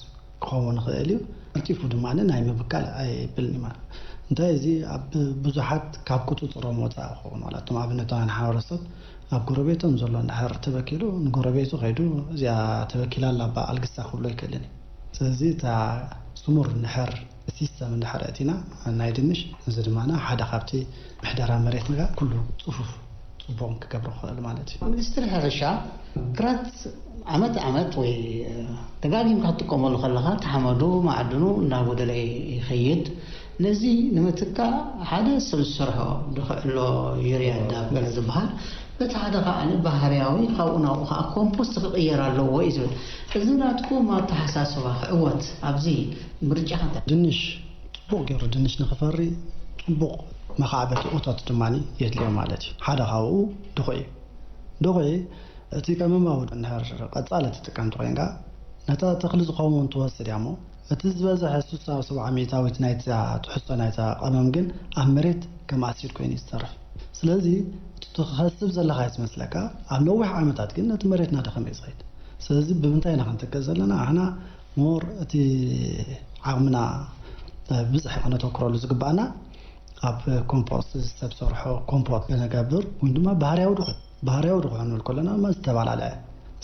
ክኸውን ይኽእል እዩ። ቀልጢፉ ድማ ናይ ምብካል ኣይብልን እዩ ማለት እዩ። እንታይ እዚ ኣብ ብዙሓት ካብ ቁጽጽሮም ወጻኢ ክኸውን፣ ዋላ እቶም ኣብነታውያን ሓረስቶት ኣብ ጎረቤቶም ዘሎ እንድሕር ተበኪሉ፣ ንጎረቤቱ ከይዱ "እዚኣ ተበኪላ ኣላ እባ ኣልግሳ" ክብሎ ኣይክእልን እዩ። ስለዚ እታ ስሙር እንድሕር ሲስተም እንድሕር ኣእቲና ናይ ድንሽ፣ እዚ ድማ ሓደ ካብቲ ምሕደራ መሬትና ኩሉ ጽፉፍ ጽቡቕን ክገብሮ ክኽእል ማለት እዩ። ሚኒስትሪ ሕርሻ ግራት ዓመት ዓመት ወይ ደጋጊምካ ክትጥቀመሉ ከለኻ እቲ ሓመዱ ማዕድኑ እናጎደለ ይኸይድ። ነዚ ንምትካእ ሓደ ሰብ ዝሰርሖ ድኽዕሎ ዩርያ ዳብ ገለ ዝበሃል፣ በቲ ሓደ ከኣ ባህርያዊ ካብኡ ናብኡ ከኣ ኮምፖስት ክቕየር ኣለዎ እዩ ዝብል። እዚ ናትኩም ኣተሓሳስባ ክዕወት ኣብዚ ምርጫ እንታይ? ድንሽ ጽቡቕ ገይሩ ድንሽ ንኽፈሪ ጽቡቕ መኻዕበቲ እቶት ድማ የድልዮ ማለት እዩ። ሓደ ካብኡ ድኹዒ እዩ። ድኹዒ እቲ ቀመማዊ እንድሕር ቀጻሊ ትጥቀም እንተኾይንካ፣ ነታ ተኽሊ ዝኸውን ትወስድ እያ እሞ፣ እቲ ዝበዝሐ ስሳ ሰብዓ ሚእታዊት ናይታ ትሕዝቶ ናይታ ቀመም ግን ኣብ መሬት ከም ኣሲድ ኮይኑ እዩ ዝተርፍ። ስለዚ እቲ ትኸስብ ዘለኻ እዩ ዝመስለካ፣ ኣብ ነዊሕ ዓመታት ግን ነቲ መሬት እናደኸመ እዩ ዝኸይድ። ስለዚ ብምንታይ ኢና ክንትክእ ዘለና? ኣሕና ሞር እቲ ዓቕምና ብዝሕ ከነተኩረሉ ዝግባኣና ኣብ ኮምፖስት፣ ሰብ ሰርሖ ኮምፖስት ከነገብር፣ ወይ ድማ ባህርያዊ ድኹዒ። ባህርያዊ ድኹዒ ክንብል ከለና ድማ ዝተፈላለየ፣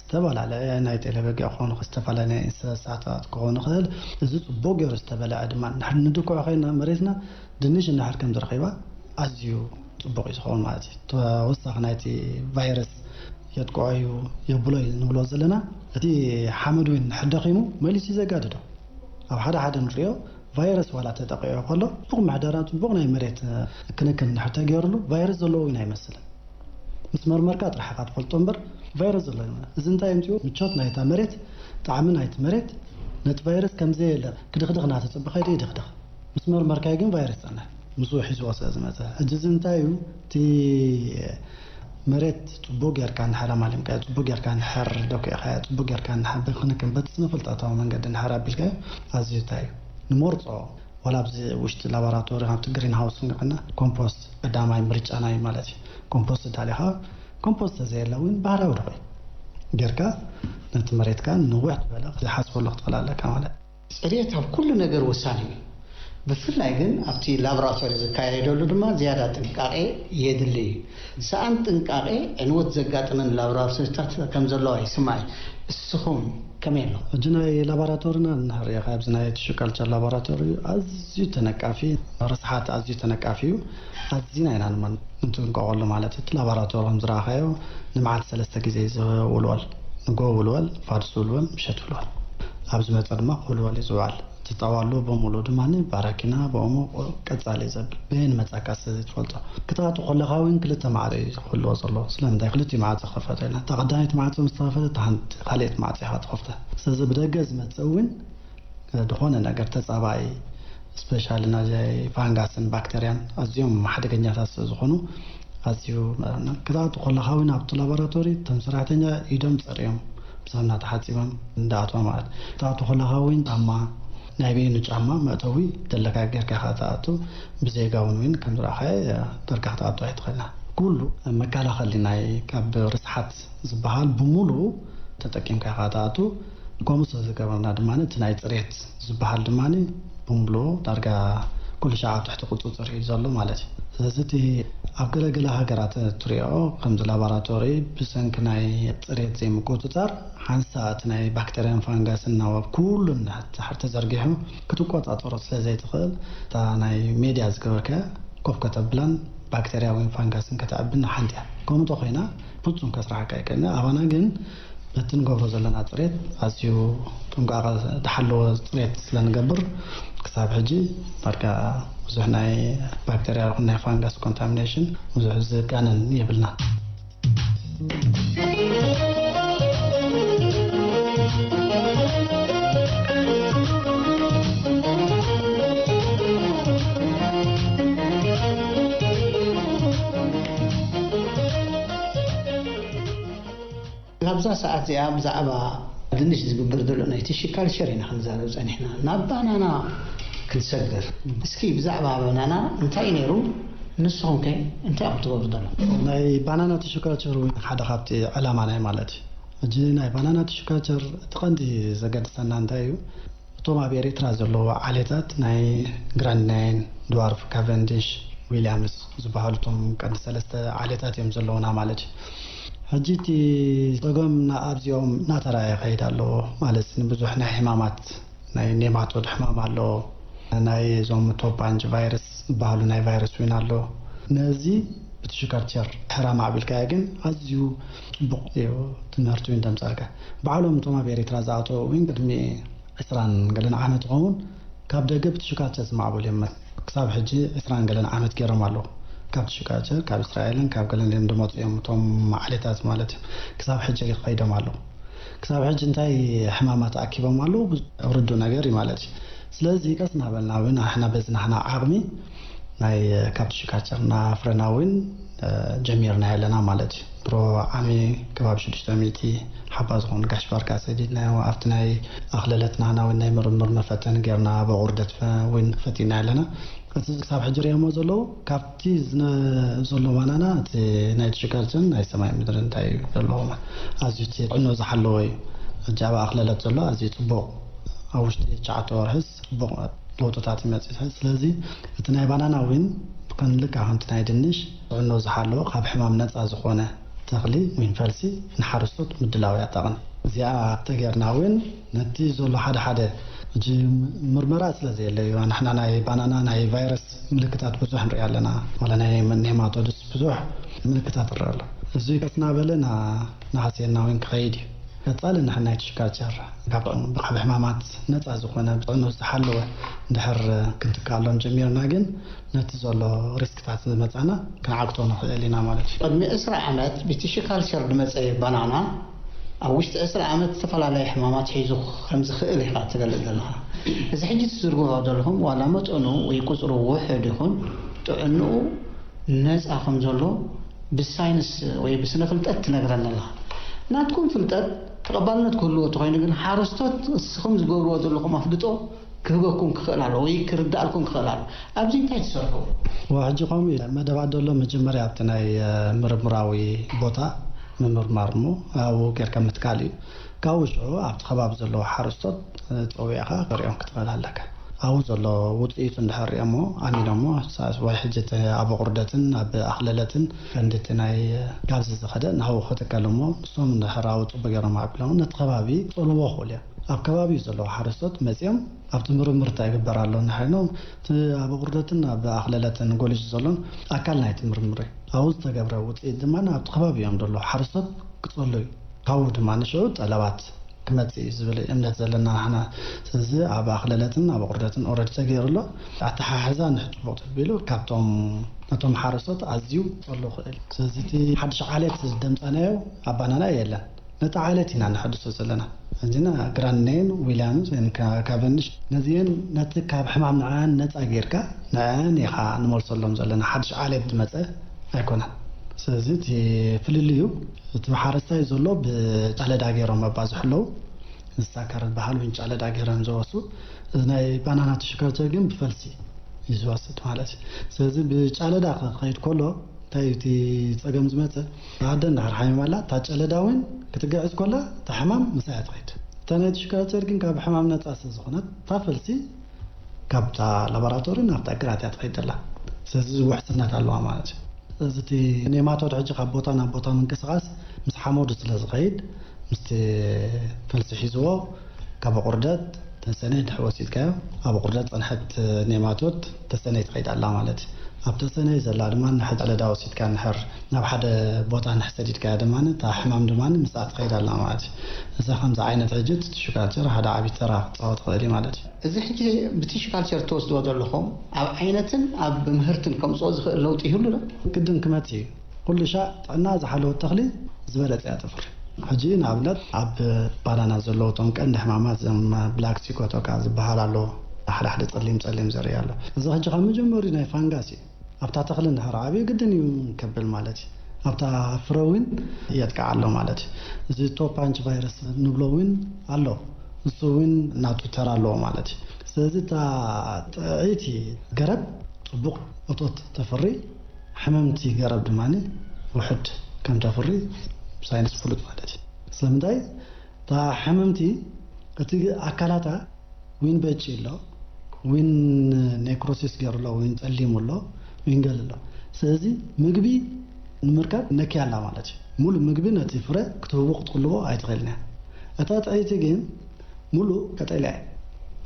ዝተፈላለየ ናይ ጤለ በጊዕ ክኸውን ይኽእል፣ ዝተፈላለየ ናይ እንስሳታት ክኸውን ይኽእል። እዚ ጽቡቕ ገይሩ ዝተበልዐ ድማ ንድሕር ንድኩዖ ኮይና መሬትና ድንሽ እንድሕር ከም ዝረኺባ ኣዝዩ ጽቡቕ እዩ ዝኸውን ማለት እዩ። ተወሳኺ ናይቲ ቫይረስ የጥቅዖ እዩ፣ የብሎ እዩ ንብሎ ዘለና። እቲ ሓመድ እውን እንድሕር ደኺሙ መሊሱ እዩ ዘጋድዶ። ኣብ ሓደ ሓደ ንሪኦ ቫይረስ ዋላ ተጠቂዑ ከሎ፣ ጽቡቕ ምሕደራ፣ ጽቡቕ ናይ መሬት ክንክን እንድሕር ተገይሩሉ፣ ቫይረስ ዘለዎ እውን ኣይመስልን። ምስ መርመርካ ጥራሕ ኢኻ ትፈልጦ እምበር፣ ቫይረስ ዘለዎ ኣይመስልን። እዚ እንታይ የምጽኦ? ምቾት ናይታ መሬት፣ ጣዕሚ ናይቲ መሬት፣ ነቲ ቫይረስ ከም ዘየለ ክድኽድኽ እናተጸበኻ ይድኽድኽ። ምስ መርመርካዮ ግን ቫይረስ ጸንሐ። ምስኡ ሒዝዎ ስለ ዝመጸ። ሕጂ እዚ እንታይ እዩ? እቲ መሬት ጽቡቕ ጌርካ እንድሕር ኣማሊምካዮ፣ ጽቡቕ ጌርካ እንድሕር ደኩዕካዮ፣ ጽቡቕ ጌርካ እንድሕር ብክንክን በቲ ስነ-ፍልጠታዊ መንገዲ እንድሕር ኣቢልካዮ፣ ኣዝዩ እንታይ እዩ? ንመርጾ፣ ዋላ ኣብዚ ውሽጢ ላቦራቶሪ፣ ኣብቲ ግሪን ሃውስ እንኮና፣ ኮምፖስት ቀዳማይ ምርጫና እዩ ማለት እዩ። ኮምፖስት ኣዳሊኻ፣ ኮምፖስት ተዘየለ እውን ባህርያዊ ድኹዒ ጌርካ፣ ነቲ መሬትካ ንውሕ ዝበለ ክትሓስበሉ ክትኽእል ኣለካ ማለት እዩ። ጽሬት ኣብ ኩሉ ነገር ወሳኒ እዩ። ብፍላይ ግን ኣብቲ ላቦራቶሪ ዝካየደሉ ድማ ዝያዳ ጥንቃቄ የድሊ እዩ። ሰኣን ጥንቃቄ ዕንወት ዘጋጥመን ላቦራቶሪታት ከም ዘለዋ ይስማዕ እዩ። እስኹም ከመይ ኣለኹም? ሕጂ ናይ ላቦራቶሪና እንድሕር ሪኢኻ፣ ኣብዚ ናይ ቲሹ ካልቸር ላቦራቶሪ ኣዝዩ ተነቃፊ፣ ርስሓት ኣዝዩ ተነቃፊ እዩ። ኣዚና ኢና ድማ ንጥንቀቐሉ ማለት እዩ። እቲ ላቦራቶሪ ከም ዝረኣኻዮ ንመዓልቲ ሰለስተ ግዜ እዩ ዝውልወል። ንጎ ውልወል፣ ፋድስ ውልወል፣ ምሸት ውልወል። ኣብ ዝመጸ ድማ ክውልወል እዩ ዝውዕል። እቲ ጣዋሉ ብምሉኡ ድማ ባራኪና ብኦሞ ቀጻሊ እዩ ዘብል። በየን መጻካ ስለ ዘይትፈልጦ። ክትኣቱ ከለኻ እውን ክልተ ማዕጾ እዩ ክህልዎ ዘለዎ። ስለምንታይ? ክልቲኡ ማዕጾ ክኸፈት ኢልና። እታ ቀዳመይቲ ማዕጾ ምስ ተኸፈተት፣ እታ ሓንቲ ካልኣይቲ ማዕጾ ኢኻ ትኸፍታ። ስለዚ ብደገ ዝመጽእ እውን ዝኾነ ነገር ተጻባኢ፣ ስፔሻሊ ናይ ፋንጋስን ባክተርያን ኣዝዮም ሓደገኛታት ስለ ዝኾኑ፣ ኣዝዩ መ-፣ ክትኣቱ ከለኻ እውን ኣብቲ ላቦራቶሪ እቶም ሰራሕተኛ ኢዶም ጸርዮም ብሳሙና ተሓጺቦም እንዳኣትዋ ማለት። ክትኣቱ ከለኻ እውን ጫማ፣ ናይ በይኑ ጫማ መእተዊ ዘለካ ጌርካ ኢኻ ትኣቱ። ብዜጋ እውን እውን ከም ዝረኣኻዮ ዳርጋ ክትኣቱ ኣይትኽእልና። ኩሉ መከላኸሊ ናይ ካብ ርስሓት ዝበሃል ብምሉኡ ተጠቂምካ ኢኻ ትኣቱ። ከምኡ ስለ ዝገበርና ድማ እቲ ናይ ጽሬት ዝበሃል ድማ ብምሉኡ ዳርጋ ኩሉ ሻዕ ኣብ ትሕቲ ቁጽጽር እዩ ዘሎ ማለት እዩ። ስለዚ እቲ ኣብ ገለገለ ሃገራት እትሪኦ ከምዚ ላቦራቶሪ ብሰንኪ ናይ ጽሬት ዘይምቁጽጻር ሓንሳእ እቲ ናይ ባክተርያን ፋንጋስን ናብ ኩሉ እንድሕር ተዘርጊሑ ክትቆጻጸሮ ስለ ዘይትኽእል እታ ናይ ሜድያ ዝገበርካያ ኮፍ ከተብላን ባክተርያ ወይ ፋንጋስን ከተዕብን ሓንቲ እያ። ከምኡ እንተኾይና ፍጹም ከስርሓካ ኣይክእልን። ኣባና ግን በቲ ንገብሮ ዘለና ጽሬት ኣዝዩ ጥንቃቐ ዝሓለወ ጽሬት ስለ ንገብር ክሳብ ሕጂ ዳርጋ ብዙሕ ናይ ባክተርያ ይኹን ናይ ፋንጋስ ኮንታሚኔሽን ብዙሕ ዝጋነን የብልናን። ኣብዛ ሰዓት እዚኣ ብዛዕባ ድንሽ ዝግበር ዘሎ ናይ ቲሹ ካልቸር ኢና ክንዛረብ ጸኒሕና። ናብ ባናና ክንሰግር። እስኪ ብዛዕባ ባናና እንታይ ነይሩ? ንስኹም ከ እንታይ ኢኹም ትገብሩ ዘለኹም? ናይ ባናና ቲሹ ካልቸር እውን ሓደ ካብቲ ዕላማና እዩ ማለት እዩ። ሕጂ ናይ ባናና ቲሹ ካልቸር እቲ ቀንዲ ዘገድሰና እንታይ እዩ? እቶም ኣብ ኤርትራ ዘለዉ ዓሌታት ናይ ግራንድ ናይን፣ ድዋርፍ፣ ካቨንዲሽ፣ ዊልያምስ ዝበሃሉ እቶም ቀንዲ ሰለስተ ዓሌታት እዮም ዘለዉና ማለት እዩ። ሕጂ እቲ ጸገም ኣብዚኦም እናተራእየ ይኸይድ ኣለዎ ማለት ንብዙሕ ናይ ሕማማት ናይ ኔማቶድ ሕማም ኣለዎ። ናይ እዞም ቶፓንጅ ቫይረስ ዝበሃሉ ናይ ቫይረስ እውን ኣሎ። ነዚ ብትሽከርቸር ሕራ ማዕቢልካዮ ግን ኣዝዩ ጽቡቕ እዩ ትምህርቲ እውን ተምጻልካ። ባዕሎም እቶም ኣብ ኤሪትራ ዝኣተዉ እውን ቅድሚ ዕስራን ገለን ዓመት ይኸውን ካብ ደገ ብትሽከርቸር ዝማዕበሉ እዮም። ክሳብ ሕጂ ዕስራን ገለን ዓመት ገይሮም ኣለዉ። ካብ ትሽከርቸር ካብ እስራኤልን ካብ ገለን ድመፁ እዮም እቶም ዓሌታት ማለት እዮም። ክሳብ ሕጂ ከይዶም ኣለዉ። ክሳብ ሕጂ እንታይ ሕማማት ኣኪቦም ኣለዉ ርዱእ ነገር እዩ ማለት እዩ። ስለዚ ቀስ እናበልና እውን ኣሕና በዚ ናህና ዓቕሚ ናይ ካብ ትሽካቸርና ፍረና እውን ጀሚርና ኣለና ማለት እዩ። ድሮ ዓሚ ከባቢ ሽዱሽተ ሚእቲ ሓባ ዝኾኑ ጋሽ ባርካ ሰዲድናዮ ኣብቲ ናይ ኣኽለለት ናህና እውን ናይ ምርምር መፈተን ጌርና በቑርደት እውን ፈቲና ኣለና። እቲ ክሳብ ሕጂ ሪኦሞ ዘለዉ ካብቲ ዝነ- ዘሎ ባናና እቲ ናይ ትሽካቸርን ናይ ሰማይ ምድሪ እንታይ እዩ ዘለዎ ማለት ኣዝዩ እቲ ጥዕኖ ዝሓለወ እዩ። ሕጂ ኣብ ኣኽለለት ዘሎ ኣዝዩ ፅቡቕ ኣብ ውሽጢ ትሽዓተ ወርሕስ ፅቡቕ ለውጥታት ይመፅእ። ስለዚ እቲ ናይ ባናና እውን ከም ልካ ከምቲ ናይ ድንሽ ጥዕኖ ዝሓለወ ካብ ሕማም ነፃ ዝኾነ ተኽሊ ዊን ፈልሲ ንሓረስቶት ምድላው እያ ጠቕኒ። እዚኣ ተጌርና እውን ነቲ ዘሎ ሓደ ሓደ ሕጂ ምርመራ ስለ ዘየለ እዩ። ንሕና ናይ ባናና ናይ ቫይረስ ምልክታት ብዙሕ ንርኢ ኣለና። ዋላ ናይ ኔማቶድስ ብዙሕ ምልክታት ንርኢ ኣሎ። እዚ ከስናበለ ናሃስየና እውን ክኸይድ እዩ። ቀጻሊ ንሕና ናይ ትሽካቸር ካብ ካብ ሕማማት ነፃ ዝኾነ ብጥዕኖ ዝተሓለወ እንድሕር ክንትካሎም ጀሚርና ግን ነቲ ዘሎ ሪስክታት ዝመፃና ክንዓግቶ ንኽእል ኢና ማለት እዩ። ቅድሚ ዕስራ ዓመት ብቲሽካልቸር ዝመፀ ባናና ኣብ ውሽጢ ዕስራ ዓመት ዝተፈላለየ ሕማማት ሒዙ ከም ዝኽእል ኢኻ ትገልጽ ዘለኻ። እዚ ሕጂ ትዝርግሖ ዘለኹም ዋላ መጠኑ ወይ ቁጽሩ ውሑድ ይኹን ጥዕንኡ ነፃ ከም ዘሎ ብሳይንስ ወይ ብስነ ፍልጠት ትነግረና ኣለኻ። ናትኩም ፍልጠት ተቐባልነት ክህልዎ እንተኾይኑ ግን ሓረስቶት እስኹም ዝገብርዎ ዘለኹም ኣፍልጦ ክህበኩም ክኽእል ኣሎ ወይ ክርዳእልኩም ክኽእል ኣሎ። ኣብዚ እንታይ ትሰርሑ? ሕጂ ከምኡ እዩ መደባት ዘሎ መጀመርያ ኣብቲ ናይ ምርምራዊ ቦታ ምምርማር እሞ ኣብኡ ጌርካ ምትካል እዩ። ካብኡ ሽዑ ኣብቲ ከባቢ ዘለዉ ሓረስቶት ፀዊዕኻ ክሪኦም ክትኽእል ኣለካ። ኣብኡ ዘሎ ውፅኢቱ እንድሕር ሪኦሞ ኣሚኖሞ ወይ ሕጂ ኣብ ኣቑርደትን ኣብ ኣኽለለትን ከንድቲ ናይ ጋብዚ ዝኸደ ናብኡ ክትከል እሞ ንሶም እንድሕር ኣብኡ ፅቡቅ ገይሮም ኣቢሎም ነቲ ከባቢ ፀልዎ ክኽእሉ እዮም። ኣብ ከባቢ ዘለዉ ሓረስቶት መፂኦም ኣብቲ ምርምር እንታይ ይግበር ኣሎ እንድሕር ኢሎም እቲ ኣብ ኣቑርደትን ኣብ ኣኽለለትን ጎሊሹ ዘሎን ኣካል ናይቲ ምርምር እዩ። ኣብኡ ዝተገብረ ውፅኢት ድማ ኣብቲ ከባቢ እዮም ዘለዉ ሓረስቶት ክፀሉ እዩ። ካብኡ ድማ ንሽዑ ጠለባት ክመጽእ እዩ ዝብል እምነት ዘለና ንሕና። ስለዚ ኣብ ኣኽለለትን ኣብ ኣቑርደትን ኦረዲ ተገይሩ ኣሎ። ኣተሓሕዛ ንሕጽቡቕ ተቢሉ ካብቶም ነቶም ሓረስቶት ኣዝዩ ጸሎ ክእል። ስለዚ እቲ ሓድሽ ዓሌት ደምጻናዮ ኣባናና የለን። ነቲ ዓሌት ኢና ንሕድሶ ዘለና። እዚና ግራንዴን ዊልያምስ ወይም ካ- ካቨንድሽ ነዚአን ነቲ ካብ ሕማም ንዕኣን ነጻ ጌርካ ንዕኣን ኢኻ ንመልሰሎም ዘለና ሓድሽ ዓሌት ዝመጸ ኣይኮነን። ስለዚ እቲ ፍልልዩ እቲ ሓረስታይ ዘሎ ብጫለዳ ገይሮም ኣባዝሑ ኣለዉ። እንስሳ ካርድ በሃል ወይ ጫለዳ ገይሮም ዝወሱ። እዚ ናይ ባናና ትሽካልቸር ግን ብፈልሲ እዩ ዝወስድ ማለት እዩ። ስለዚ ብጫለዳ ክኸይድ ከሎ እንታይ እዩ እቲ ጸገም ዝመጸ? ኣደ እንድሕር ሓሚማ ኣላ እታ ጨለዳ እውን ክትግዕዝ ከላ እታ ሕማም ምሳያ ትኸይድ። እታ ናይ ትሽካልቸር ግን ካብ ሕማም ነጻ ስለ ዝኾነት እታ ፈልሲ ካብታ ላቦራቶሪ ናብታ ግራት እያ ትኸይድ ዘላ። ስለዚ ውሕስነት ኣለዋ ማለት እዩ። ስለዚ እቲ ኔማቶድ ሕጂ ካብ ቦታ ናብ ቦታ ምንቅስቓስ ምስ ሓመዱ ስለ ዝኸይድ ምስቲ ፈልሲ ሒዝዎ ካብ ኣቑርደት ተሰነይ ድሕር ወሲድካዮ ኣብ ኣቑርደት ጸንሐት ኔማቶድ ተሰነይ ትኸይድ ኣላ ማለት እዩ። ኣብ ተሰነይ ዘላ ድማ ንሕጂ ለዳ ወሲድካ ንሕር ናብ ሓደ ቦታ ንሕሰዲድካዮ ድማ እታ ሕማም ድማ ምስኣ ትኸይድ ኣላ ማለት እዩ። እዛ ከምዚ ዓይነት ሕጂ እቲ ቲሹ ካልቸር ሓደ ዓብዪ ተራ ክፃወት ይኽእል እዩ ማለት እዩ። እዚ ሕጂ ብቲሹ ካልቸር ትወስድዎ ዘለኹም ኣብ ዓይነትን ኣብ ምህርትን ከምፅኦ ዝኽእል ለውጢ ይህሉ ዶ? ግድን ክመፅእ እዩ። ኩሉ ሻዕ ጥዕና ዝሓለወት ተኽሊ ዝበለፀ እያ ተፍሪ። ሕጂ ንኣብነት ኣብ ባናና ዘለዉ እቶም ቀንዲ ሕማማት እዞም ብላክ ሲኮቶካ ዝበሃል ኣሎ፣ ሓደ ሓደ ፀሊም ፀሊም ዘርኢ ኣሎ። እዚ ሕጂ ካብ መጀመሪኡ ናይ ፋንጋስ እዩ። ኣብታ ተኽሊ እንድሕር ዓብዩ ግድን እዩ ከብል ማለት እዩ። ኣብታ ፍረ እውን የጥቅዓ ኣሎ ማለት እዩ። እዚ ቶፓንች ቫይረስ ንብሎ እውን ኣሎ። ንሱ እውን ናቱ ተራ ኣለዎ ማለት እዩ። ስለዚ እታ ጥዕይቲ ገረብ ፅቡቕ እቶት ተፍሪ፣ ሕምምቲ ገረብ ድማ ውሑድ ከም ተፍሪ ብሳይንስ ፍሉጥ ማለት እዩ። ስለምንታይ እታ ሕምምቲ እቲ ኣካላታ ዊን በጭ ኣሎ፣ ዊን ኔክሮሲስ ገይሩ ኣሎ፣ ዊን ጠሊሙ ኣሎ፣ ዊን ገል ኣሎ። ስለዚ ምግቢ ንምርካብ ነክያ ኣላ ማለት እዩ። ሙሉእ ምግቢ ነቲ ፍረ ክትህቦ ክትቕልቦ ኣይትኽእልን እያ። እታ ጥዕይቲ ግን ሙሉእ ቀጠልያ እያ።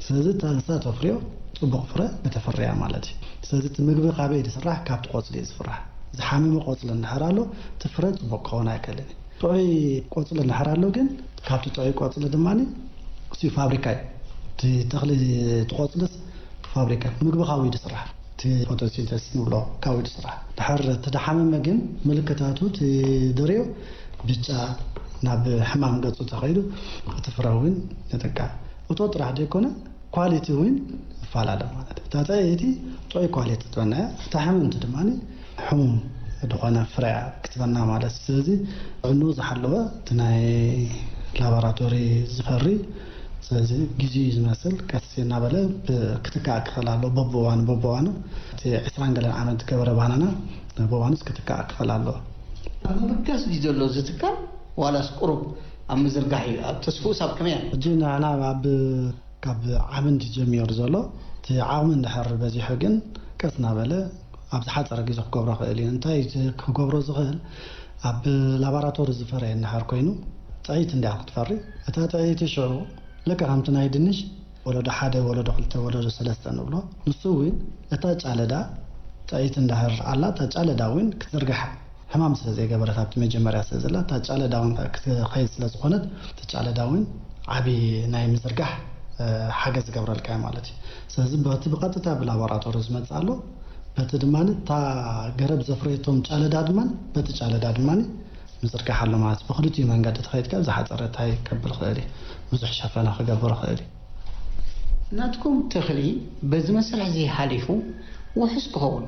ስለዚ እታ ንሳ ተፍርዮ ጽቡቕ ፍረ ከተፍርያ ማለት እዩ። ስለዚ እቲ ምግቢ ካበይ ዝስራሕ? ካብቲ ቆጽሊ እዩ ዝስራሕ። ዝሓመመ ቆጽሊ እንድሕር ኣሎ፣ እቲ ፍረ ጽቡቕ ክኸውን ኣይክእልን እዩ። ጥዑይ ቆጽሊ እንድሕር ኣሎ ግን፣ ካብቲ ጥዑይ ቆጽሊ ድማ እሱ ፋብሪካ እዩ። እቲ ተኽሊ፣ እቲ ቆጽልስ ፋብሪካ ምግቢ ካብኡ እዩ ዝስራሕ። እቲ ፎቶሲንተሲስ ንብሎ ካብኡ እዩ ዝስራሕ። ድሓር እቲ ዝሓመመ ግን ምልክታቱ፣ እቲ ደርዮ ብጫ፣ ናብ ሕማም ገጹ ተኸይዱ፣ እቲ ፍረ እውን ይጥቃ። እቶ ጥራሕ ዘይኮነ ኳሊቲ እውን ይፈላለ ማለት እዩ። እታ ጥዕይቲ ጥዑይ ኳሊቲ ትበና እያ። እታ ሕምምቲ ድማ ሕሙም ዝኾነ ፍረ ክትበና ማለት እዩ። ስለዚ ጥዕንኡ ዝሓለወ እቲ ናይ ላቦራቶሪ ዝፈሪ፣ ስለዚ ግዜኡ እዩ ዝመስል፣ ቀስ እናበለ ብ-፣ ክትካእ ክኽእል ኣለዎ። በብእዋኑ በብእዋኑ እቲ ዕስራን ገለን ዓመት ዝገበረ ባናና በብእዋኑስ ክትካእ ክኽእል ኣለዎ። ኣብ ምብጋስ ድዩ ዘሎ እዚ ትካል፣ ዋላስ ቁሩብ ኣብ ምዝርጋሕ እዩ? ኣብ ተስፍኡስ ኣብ ከመይ ኣሎ? ሕጂ ንሕና ኣብ፣ ካብ ዓቢ እንዲ ጀሚሩ ዘሎ፣ እቲ ዓቕሚ እንድሕር በዚሑ ግን ቀስ እናበለ ኣብ ዝሓጸረ ግዜ ክገብሮ ክእል እዩ። እንታይ እቲ ክገብሮ ዝኽእል? ኣብ ላቦራቶሪ ዝፈረየ እንድሕር ኮይኑ፣ ጥዕይቲ እንድያ ክትፈሪ፣ እታ ጥዕይቲ ሽዑ ልክዕ ከምቲ ናይ ድንሽ ወለዶ ሓደ፣ ወለዶ ክልተ፣ ወለዶ ሰለስተ ንብሎ። ንሱ እውን እታ ጫለዳ ጥዕይቲ እንድሕር ኣላ፣ እታ ጫለዳ እውን ክትዝርጋሕ ሕማም ስለ ዘይገበረት ኣብቲ መጀመርያ ስለ ዘላ፣ እታ ጫለዳ እውን ክትኸይድ ስለ ዝኾነት፣ እቲ ጫለዳ እውን ዓቢ ናይ ምዝርጋሕ፣ እ፣ ሓገዝ ዝገብረልካ እዩ ማለት እዩ። ስለዚ በቲ ብቐጥታ ብላቦራቶሪ ዝመጽእ ኣሎ፣ በቲ ድማ እታ ገረብ ዘፍረየቶም ጫለዳ ድማ፣ በቲ ጫለዳ ድማ ምዝርጋሕ ኣሎ ማለት እዩ። ብኽልቲኡ መንገዲ ተኸይድካ ዝሓጸረ እንታይ ከብል ይኽእል እዩ? ብዙሕ ሸፈና ክገብር ይኽእል እዩ። ናትኩም ተኽሊ በዚ መስርሕ እዚ ሓሊፉ ውሑስ ክኸውን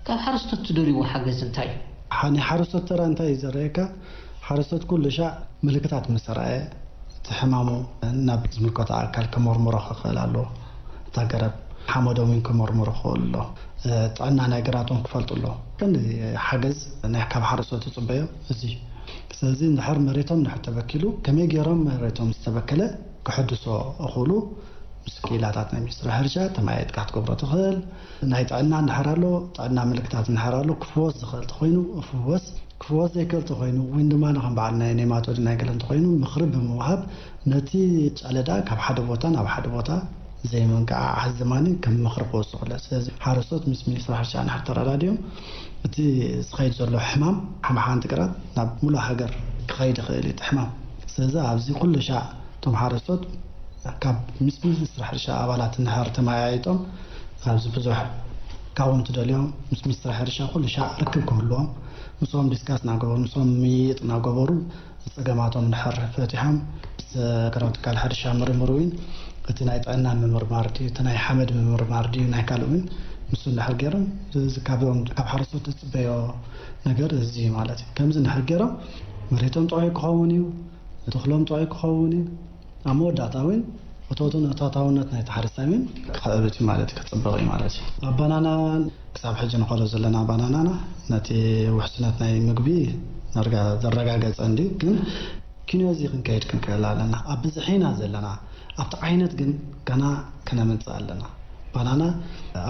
ካብ ሓረስቶት ትደልይዎ ሓገዝ እንታይ እዩ? ሓ-፣ ናይ ሓረስቶት ተራ እንታይ እዩ ዘርእየካ? ሓረስቶት ኩሉ ሻዕ ምልክታት ምስ ረኣየ፣ እቲ ሕማሙ ናብ ዝምልከቶ ኣካል ከመርምሮ ክኽእል ኣለዎ። እታ ገረብ ሓመዶም እውን ከመርምሮ ክኽእል ኣሎ። እ፣ ጥዕና ናይ ግራቶም ክፈልጡ ኣሎ። ቀንዲ ሓገዝ ናይ ካብ ሓረስቶት ትጽበዮ እዚ እዩ። ስለዚ እንድሕር መሬቶም እንድሕር ተበኪሉ፣ ከመይ ገይሮም መሬቶም ዝተበከለ ክሕድሶ እኽእሉ? ምስ ክኢላታት ናይ ሚኒስትሪ ሕርሻ ተመያይጥካ ክትገብሮ ትኽእል። ናይ ጥዕና እንድሕር ኣሎ፣ ጥዕና ምልክታት እንድሕር ኣሎ፣ ክፍወስ ዝኽእል ተኾይኑ እፍወስ፣ ክፍወስ ዘይክእል ተኾይኑ፣ ወይን ድማ ከም በዓል ናይ ኔማቶድ ናይ ገለ እንተኾይኑ፣ ምኽሪ ብምውሃብ ነቲ ጨለዳ ካብ ሓደ ቦታ ናብ ሓደ ቦታ ዘይምንቅዓዓዝ ድማ ከም ምኽሪ ክወስዱ ክእለት። ስለዚ ሓረስቶት ምስ ሚኒስትሪ ሕርሻ እንድሕር ተረዳዲኦም፣ እቲ ዝኸይድ ዘሎ ሕማም ሓንቲ ግራት ናብ ሙሉእ ሃገር ክኸይድ ይኽእል እዩ እቲ ሕማም። ስለዚ ኣብዚ ኩሉ ሻዕ እቶም ሓረስቶት ካብ ምስ ሚኒስትሪ ሕርሻ ኣባላት እንድሕር ተመያይጦም፣ ኣብዚ ብዙሕ ካብኦም ትደልዮም ምስ ሚኒስትሪ ሕርሻ ኩሉ ሻዕ ርክብ ክህልዎም፣ ምስኦም ዲስካስ እናገበሩ፣ ምስኦም ምይይጥ እናገበሩ፣ ጸገማቶም እንድሕር ፈቲሖም፣ ምስ ሃገራዊ ትካል ሕርሻ ምርምር እውን እቲ ናይ ጥዕና ምምርማር ድዩ፣ እቲ ናይ ሓመድ ምምርማር ድዩ፣ ናይ ካልእ እውን ምስ እንድሕር ገይሮም፣ እዚ ካብኦም፣ ካብ ሓረስቶት ዝጽበዮ ነገር እዚ እዩ ማለት እዩ። ከምዚ እንድሕር ገይሮም መሬቶም ጥዑይ ክኸውን እዩ፣ ተኽሎም ጥዑይ ክኸውን እዩ። ኣብ መወዳእታ እውን እቶትን እቶታውነት ናይቲ ሓረስታይ እውን ክኽዕብት እዩ ማለት እዩ፣ ክጽብቕ እዩ ማለት እዩ። ኣብ ባናና ክሳብ ሕጂ ንኸዶ ዘለና ባናናና ነቲ ውሕስነት ናይ ምግቢ ነርጋ-፣ ዘረጋገጸ እንድዩ፣ ግን ኪንዮዚ ክንከይድ ክንክእል ኣለና። ኣብ ብዝሒ ኢና ዘለና፣ ኣብቲ ዓይነት ግን ገና ከነምጽእ ኣለና። ባናና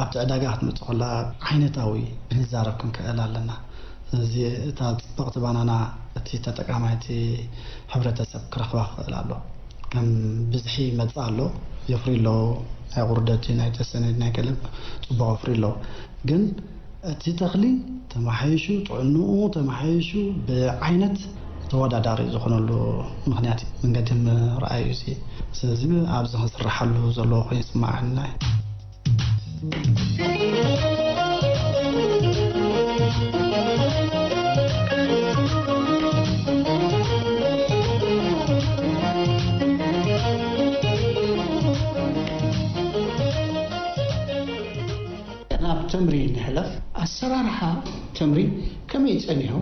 ኣብቲ ዕዳጋ ክትመጽእ ከላ ዓይነታዊ ክንዛረብ ክንክእል ኣለና። እዚ እታ ጽብቕቲ ባናና እቲ ተጠቃማይ፣ እቲ ሕብረተሰብ ክረኽባ ክኽእል ኣሎ። ከም ብዝሒ ይመጽእ ኣሎ፣ የፍሪ ኣለዉ። ናይ ቁርደቲ፣ ናይ ተሰነድ፣ ናይ ገለ ጽቡቕ የፍሪ ኣለዉ። ግን እቲ ተኽሊ ተማሓይሹ፣ ጥዕንኡ ተማሓይሹ፣ ብዓይነት ተወዳዳሪ ዝኾነሉ ምኽንያት እዩ። መንገዲ ምርኣይ እዩ እዚ። ስለዚ ኣብዚ ክስርሓሉ ዘለዎ ኮይኑ ይስምዓኒ። ናብ ተምሪ ንሕለፍ። ኣሰራርሓ ተምሪ ከመይ ጸኒሑ?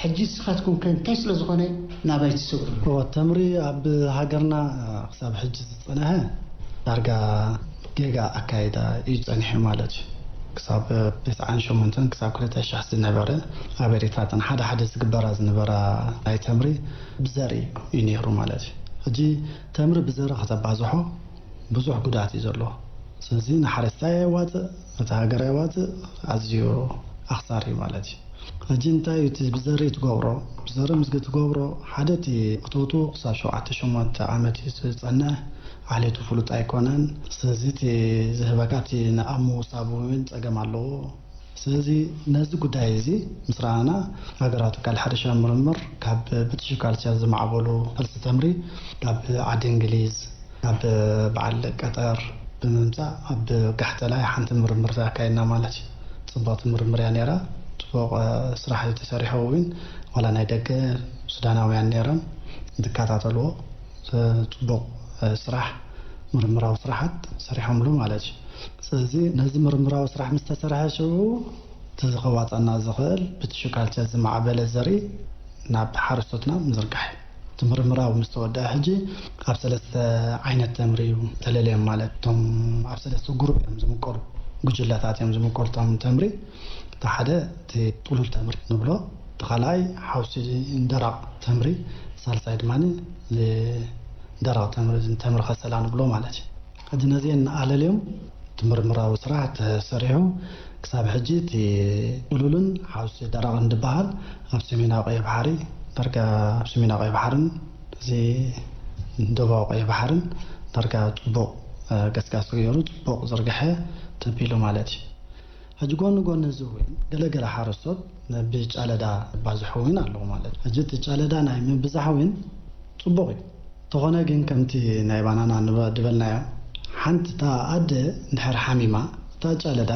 ሕጂ ንስኻትኩም ከ እንታይ ስለ ዝኾነ ናባይ ትስጉሙ? እወ፣ ተምሪ ኣብ ሃገርና ክሳብ ሕጂ ዝጸንሐ ዳርጋ ጌጋ ኣካይዳ እዩ ጸኒሑ ማለት እዩ። ክሳብ ተስዓን ሸሞንተን ክሳብ ክልተ ሽሕ ዝነበረ ኣብ ኤሪትራ እተን ሓደ ሓደ ዝግበራ ዝነበራ ናይ ተምሪ ብዘርኢ እዩ ነይሩ ማለት እዩ። ሕጂ ተምሪ ብዘርኢ ከተባዝሖ ብዙሕ ጉድኣት እዩ ዘለዎ። ስለዚ ንሓረስታይ ኣየዋፅእ፣ ነቲ ሃገር ኣየዋፅእ፣ ኣዝዩ ኣኽሳሪ እዩ ማለት እዩ። ሕጂ እንታይ እዩ እቲ ብዘርኢ ትገብሮ? ብዘርኢ ምስ ትገብሮ ሓደ እቲ እቶቱ ክሳብ ሸውዓተ ሸሞንተ ዓመት እዩ ዝፀንሕ፣ ዓሌቱ ፍሉጥ ኣይኮነን። ስለዚ እቲ ዝህበካ እቲ ንኣሙ ሳቡ እውን ፀገም ኣለዎ። ስለዚ ነዚ ጉዳይ እዚ ምስ ረኣና ሃገራዊ ትካል ሕርሻ ምርምር ካብ ብቲሹካልቸር ዝማዕበሉ ፈልሲ ተምሪ ካብ ዓዲ እንግሊዝ ካብ በዓል ቀጠር ብምምፃእ ኣብ ጋሕተላይ ሓንቲ ምርምር ኣካይድና ማለት እዩ። ፅብቕቲ ምርምር እያ ነይራ። ፅቡቕ ስራሕ እዩ ተሰሪሑ እውን ዋላ ናይ ደገ ሱዳናውያን ነይሮም ዝከታተልዎ ፅቡቕ ስራሕ ምርምራዊ ስራሓት ሰሪሖምሉ ማለት እዩ። ስለዚ ነዚ ምርምራዊ ስራሕ ምስ ተሰርሐ ሽዑ እቲ ዝኸዋፀና ዝኽእል ብቲሹካልቸር ዝማዕበለ ዘርኢ ናብ ሓረስቶትና ምዝርጋሕ እዩ። እቲ ምርምራዊ ምስ ተወደአ ሕጂ ኣብ ሰለስተ ዓይነት ተምሪ እዩ ተለለዮም ማለት እቶም ኣብ ሰለስተ ግሩፕ እዮም ዝምቀሉ ጉጅለታት እዮም ዝምቀሉ እቶም ተምሪ እቲ ሓደ እቲ ጥሉል ተምሪ ንብሎ እቲ ካልኣይ ሓውሲ ደረቕ ተምሪ ሳልሳይ ድማ ደረቕ ተምሪ ተምሪ ከሰላ ንብሎ ማለት እዩ። ሕጂ ነዚአን ኣለልዮም እቲ ምርምራዊ ስራሕ ተሰሪሑ ክሳብ ሕጂ እቲ ጥሉልን ሓውሲ ደረቕን ዝበሃል ኣብ ሰሜናዊ ቀይሕ ባሕሪ ዳርጋ ኣብ ሰሜናዊ ቀይሕ ባሕርን እዚ ደቡባዊ ቀይሕ ባሕርን ዳርጋ ፅቡቕ ገስጋስ ገይሩ ፅቡቕ ዝርግሐ ተቢሉ ማለት እዩ። ሕጂ ጎኒ ጎኒ እዚ እውን ገለገለ ሓረስቶት ብጫለዳ ባዝሑ እውን ኣለዉ ማለት እዩ። ሕጂ እቲ ጫለዳ ናይ ምብዛሕ እውን ፅቡቕ እዩ። ተኾነ ግን ከምቲ ናይ ባናና ዝበልናዮ ሓንቲ እታ ኣደ እንድሕር ሓሚማ እታ ጫለዳ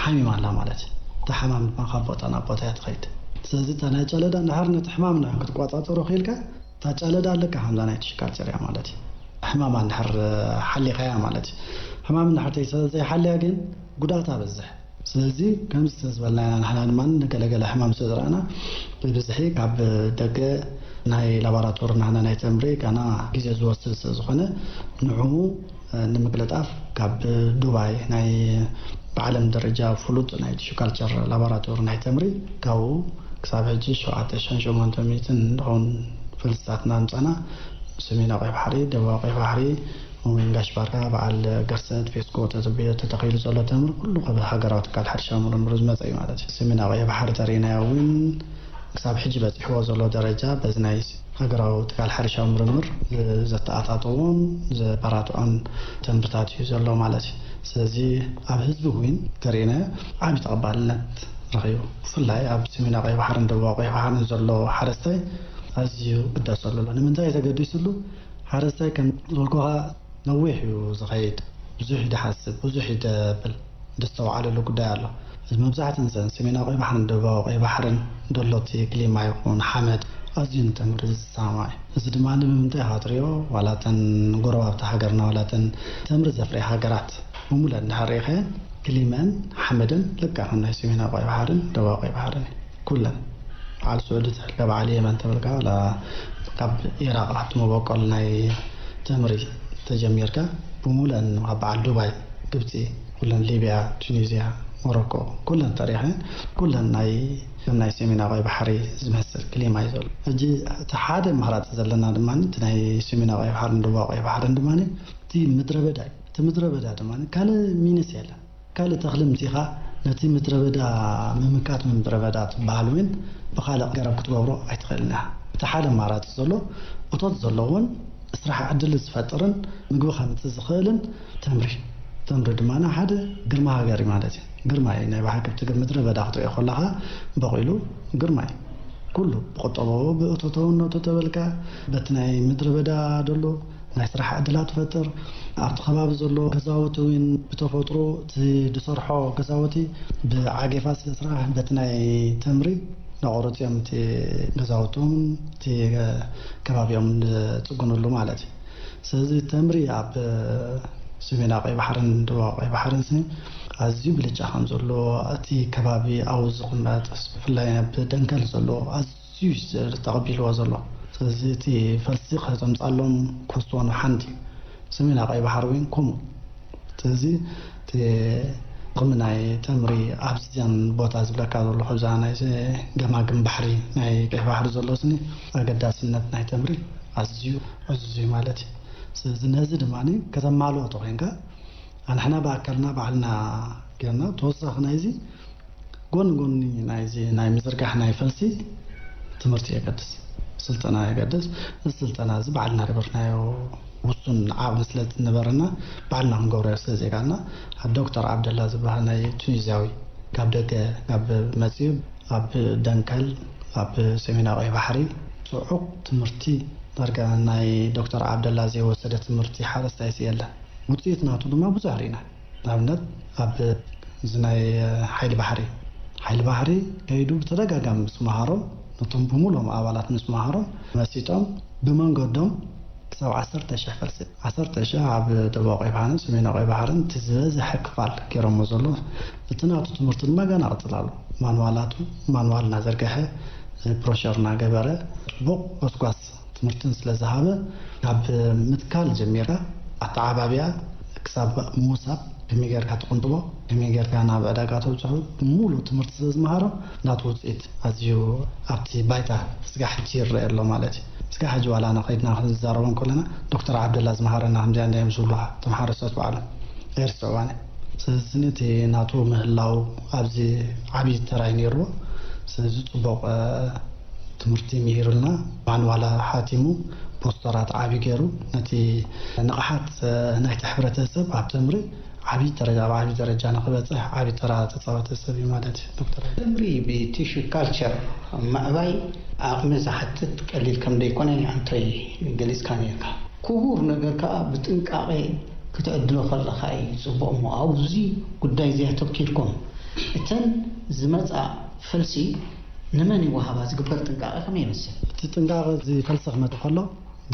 ሓሚማ ኣላ ማለት እዩ። እታ ሕማም ድማ ካብ ቦታ ናብ ቦታ እያ ትኸይድ። ስለዚ እታ ናይ ጫለዳ እንድሕር ነቲ ሕማም ክትቋፃፀሮ ክኢልካ እታ ጫለዳ ኣለካ ከምዛ ናይ ቲሹካልቸር እያ ማለት እዩ። ሕማማ እንድሕር ሓሊኻያ ማለት እዩ። ሕማም እንድሕር ዘይሓልያ ግን ጉድኣት ኣብዝሕ። ስለዚ ከምዚ ዝተዝበልና ኢና ንሕና ድማ ንገለገለ ሕማም ስለ ዝረኣና ብብዝሒ ካብ ደገ ናይ ላቦራቶሪ ናህና ናይ ተምሪ ጋና ግዜ ዝወስድ ስለ ዝኾነ ንዕኡ ንምቅልጣፍ ካብ ዱባይ ናይ ብዓለም ደረጃ ፍሉጥ ናይ ቲሹካልቸር ላቦራቶሪ ናይ ተምሪ ካብኡ ክሳብ ሕጂ ሸውዓተ ሽሕን ሸሞንተ ሚእትን ዝኾን ፈልስታትና ኣምፃና ሰሜናዊ ቀይ ባሕሪ፣ ደቡባዊ ቀይ ባሕሪ፣ ኦሜን ጋሽ ባርካ፣ በዓል ገርሰት፣ ፌስኮ ተተቢዮ ተተኺሉ ዘሎ ተምሪ ኩሉ ካብ ሃገራዊ ትካል ሕርሻ ምርምር ዝመፀ እዩ ማለት እዩ። ሰሜናዊ ቀይ ባሕሪ ተሪእናዮ እውን ክሳብ ሕጂ በፂሕዎ ዘሎ ደረጃ በዚ ናይ ሃገራዊ ትካል ሕርሻ ምርምር ዘተኣታተዎን ዘበራትዖን ተምርታት እዩ ዘሎ ማለት እዩ። ስለዚ ኣብ ህዝቢ እውን ተሪእናዮ ዓብዪ ተቐባልነት ረኺቡ። ብፍላይ ኣብ ሰሜናዊ ቀይ ባሕርን ደቡባዊ ቀይ ባሕርን ዘሎ ሓረስታይ ኣዝዩ ግደሰሉ ኣሎ። ንምንታይ ተገዲስሉ? ሓረስታይ ከም ዝበልኩኻ ነዊሕ እዩ ዝኸይድ፣ ብዙሕ እዩ ዝሓስብ፣ ብዙሕ እዩ ዘብል፣ ዘስተውዓለሉ ጉዳይ ኣሎ። እዚ መብዛሕትእን ዘን ሰሜናዊ ቀይ ባሕርን ደቡባዊ ቀይ ባሕርን ዘሎ እቲ ክሊማ ይኹን ሓመድ ኣዝዩ ንተምሪ ዝሰማማዕ እዩ። እዚ ድማ ንምንታይ ኢኻ ትሪኦ? ዋላ እተን ጎረባብቲ ሃገርና ዋላ እተን ተምሪ ዘፍርያ ሃገራት ብሙሉአን እንድሕር ርኢኻየን ክሊመን ሓመደን ልክዕ ከም ናይ ሰሜናዊ ቀይ ባሕርን ደቡባዊ ቀይ ባሕርን እዩ። ኩለን በዓል ስዑዲ ተልካ በዓል የመን ተበልካ ዋላ ካብ ኢራቕ ሃብቲ መበቆል ናይ ተምሪ ተጀሚርካ ብሙሉአን ካብ በዓል ዱባይ ግብፂ ኩለን ሊብያ ቱኒዝያ ሞሮኮ ኩለን ተሪኸ ኩለን ናይ ከም ናይ ሰሜናዊ ባሕሪ ዝመስል ክሊማ እዩ ዘሎ። ሕጂ እቲ ሓደ ኣማራፂ ዘለና ድማ እቲ ናይ ሰሜናዊ ባሕርን ደቡባዊ ባሕርን ድማ እቲ ምድረ በዳ እዩ። እቲ ምድረ በዳ ድማ ካልእ ሚንስ የለን። ካልእ ተኽሊ ምጺኻ ነቲ ምድረ በዳ ምምካት ምድረ በዳ ትበሃል እውን ብኻልእ ገረብ ክትገብሮ ኣይትኽእልን ኢኻ። እቲ ሓደ ኣማራፂ ዘሎ እቶት ዘለዎን ስራሕ ዕድል ዝፈጥርን ምግቢ ከምፅእ ዝኽእልን ተምሪ ተምሪ ድማ ሓደ ግርማ ሃገር እዩ ማለት እዩ። ግርማ እዩ ናይ ብሓቂ እቲ ምድረ በዳ ክትሪኦ ከለኻ በቂሉ ግርማ እዩ። ኩሉ ብቁጠባዊ ብእቶታውነቱ ተበልካ በቲ ናይ ምድረ በዳ ደሎ ናይ ስራሕ ዕድላት ትፈጥር ኣብቲ ከባቢ ዘሎ ገዛውቲ እውን ብተፈጥሮ እቲ ዝሰርሖ ገዛውቲ ብዓጌፋ ስለ ስራሕ በቲ ናይ ተምሪ ነቆርፅ እዮም እቲ ገዛውቶም እቲ ከባቢኦም ዝፅግኑሉ ማለት እዩ። ስለዚ ተምሪ ኣብ ሰሜናዊ ቀይ ባሕርን ደቡባዊ ቀይ ባሕርን ኣዝዩ ብልጫ ከም ዘሎ እቲ ከባቢ ኣብኡ ዝቕመጥ ብፍላይ ኣብ ደንከል ዘሎ ኣዝዩ ተቐቢልዎ ዘሎ። ስለዚ እቲ ፈልሲ ከተምፃሎም ክወስድዎ ሓንቲ ሰሜናዊ ቀይ ባሕሪ እውን ከምኡ። ስለዚ እቲ ጥቕሚ ናይ ተምሪ ኣብዚኣን ቦታ ዝብለካ ዘለኹ እዛ ናይ ገማግም ባሕሪ ናይ ቀይ ባሕሪ ዘሎ ስኒ ኣገዳስነት ናይ ተምሪ ኣዝዩ ዕዙዝ እዩ ማለት እዩ። እዚ ነዚ ድማ ከተማልኦ ተኮይንካ ኣንሕና ብኣካልና ባዕልና ጌርና ተወሳኺ ናይዚ ጎኒ ጎኒ ናይዚ ናይ ምዝርጋሕ ናይ ፈልሲ ትምህርቲ የገድስ፣ ስልጠና የገድስ። እዚ ስልጠና እዚ ባዕልና ገበርናዮ ውሱን ዓቕሚ ስለ ዝነበረና ባዕልና ክንገብረዮ ስለ ዘይከኣልና ኣብ ዶክተር ዓብደላ ዝበሃል ናይ ቱኒዝያዊ ካብ ደገ ካብ መፅኡ ኣብ ደንከል ኣብ ሰሜናዊ ቀይ ባሕሪ ፅዑቕ ትምህርቲ ዳርጋ ናይ ዶክተር ዓብደላ ዘይወሰደ ትምህርቲ ሓረስታይ የለን። ውፅኢት ናቱ ድማ ብዙሕ ርኢና። ንኣብነት ኣብ እዚ ናይ ሓይሊ ባሕሪ ሓይሊ ባሕሪ ከይዱ ብተደጋጋሚ ምስ መሃሮም ነቶም ብምሎም ኣባላት ምስ መሃሮም መሲጦም ብመንገዶም ክሳብ ዓሰርተ ሽሕ ፈልሲ ዓሰርተ ሽሕ ኣብ ደቡብ ቀይ ባሕርን ሰሜናዊ ቀይ ባሕርን እቲ ዝበዝሐ ክፋል ገይሮሞ ዘሎ። እቲ ናቱ ትምህርቲ ድማ ገና ቅፅል ኣሎ። ማንዋላቱ ማንዋል እናዘርገሐ ብሮሸር እናገበረ ፅቡቕ ጎስጓስ ትምህርትን ስለ ዝሃበ ካብ ምትካል ጀሚርካ ኣተዓባቢያ ክሳብ ምውሳብ ከመይ ጌርካ ትቕንጥቦ ከመይ ጌርካ ናብ ዕዳጋ ተብፅሑ ሙሉ ትምህርቲ ስለ ዝመሃሮም ናቱ ውፅኢት ኣዝዩ ኣብቲ ባይታ ስጋ ሕጂ ይረአ ኣሎ ማለት እዩ። ስጋ ሕጂ ዋላ ንኸይድና ክንዛረቦ እንከለና ዶክተር ዓብደላ ዝመሃረና ከምዚኣ እንዳ እዮም ዝብሉኻ እቶም ሓረስቶት በዓሎም ኣይርስዕዋን እዮም። ስለዚ ነቲ ናቱ ምህላው ኣብዚ ዓብዪ ተራ እዩ ነይርዎ። ስለዚ ፅቡቕ ትምህርቲ ምሂሩልና ማንዋላ ሓቲሙ ፖስተራት ዓብዪ ገይሩ ነቲ ንቕሓት ናይቲ ሕብረተሰብ ኣብ ተምሪ ዓብዪ ደረጃ ኣብ ዓብዪ ደረጃ ንክበፅሕ ዓብዪ ተራ ተፃወተ ሰብ እዩ ማለት እዩ ዶክተር። ተምሪ ብቲሹ ካልቸር ምዕባይ ዓቕሚ ዝሓትት ቀሊል ከም ዘይኮነ ኣንቶይ ገሊፅካ ነርካ። ክቡር ነገር ከዓ ብጥንቃቄ ክትዕድሎ ከለካ እዩ ፅቡቅ እሞ ኣብዚ ጉዳይ እዚ ኣተኪርኩም እተን ዝመፃ ፈልሲ ንመን ይወሃባ ዝግበር ጥንቃቄ ከመይ ይመስል? እቲ ጥንቃቄ እዚ ፈልሲ ክመፅእ ከሎ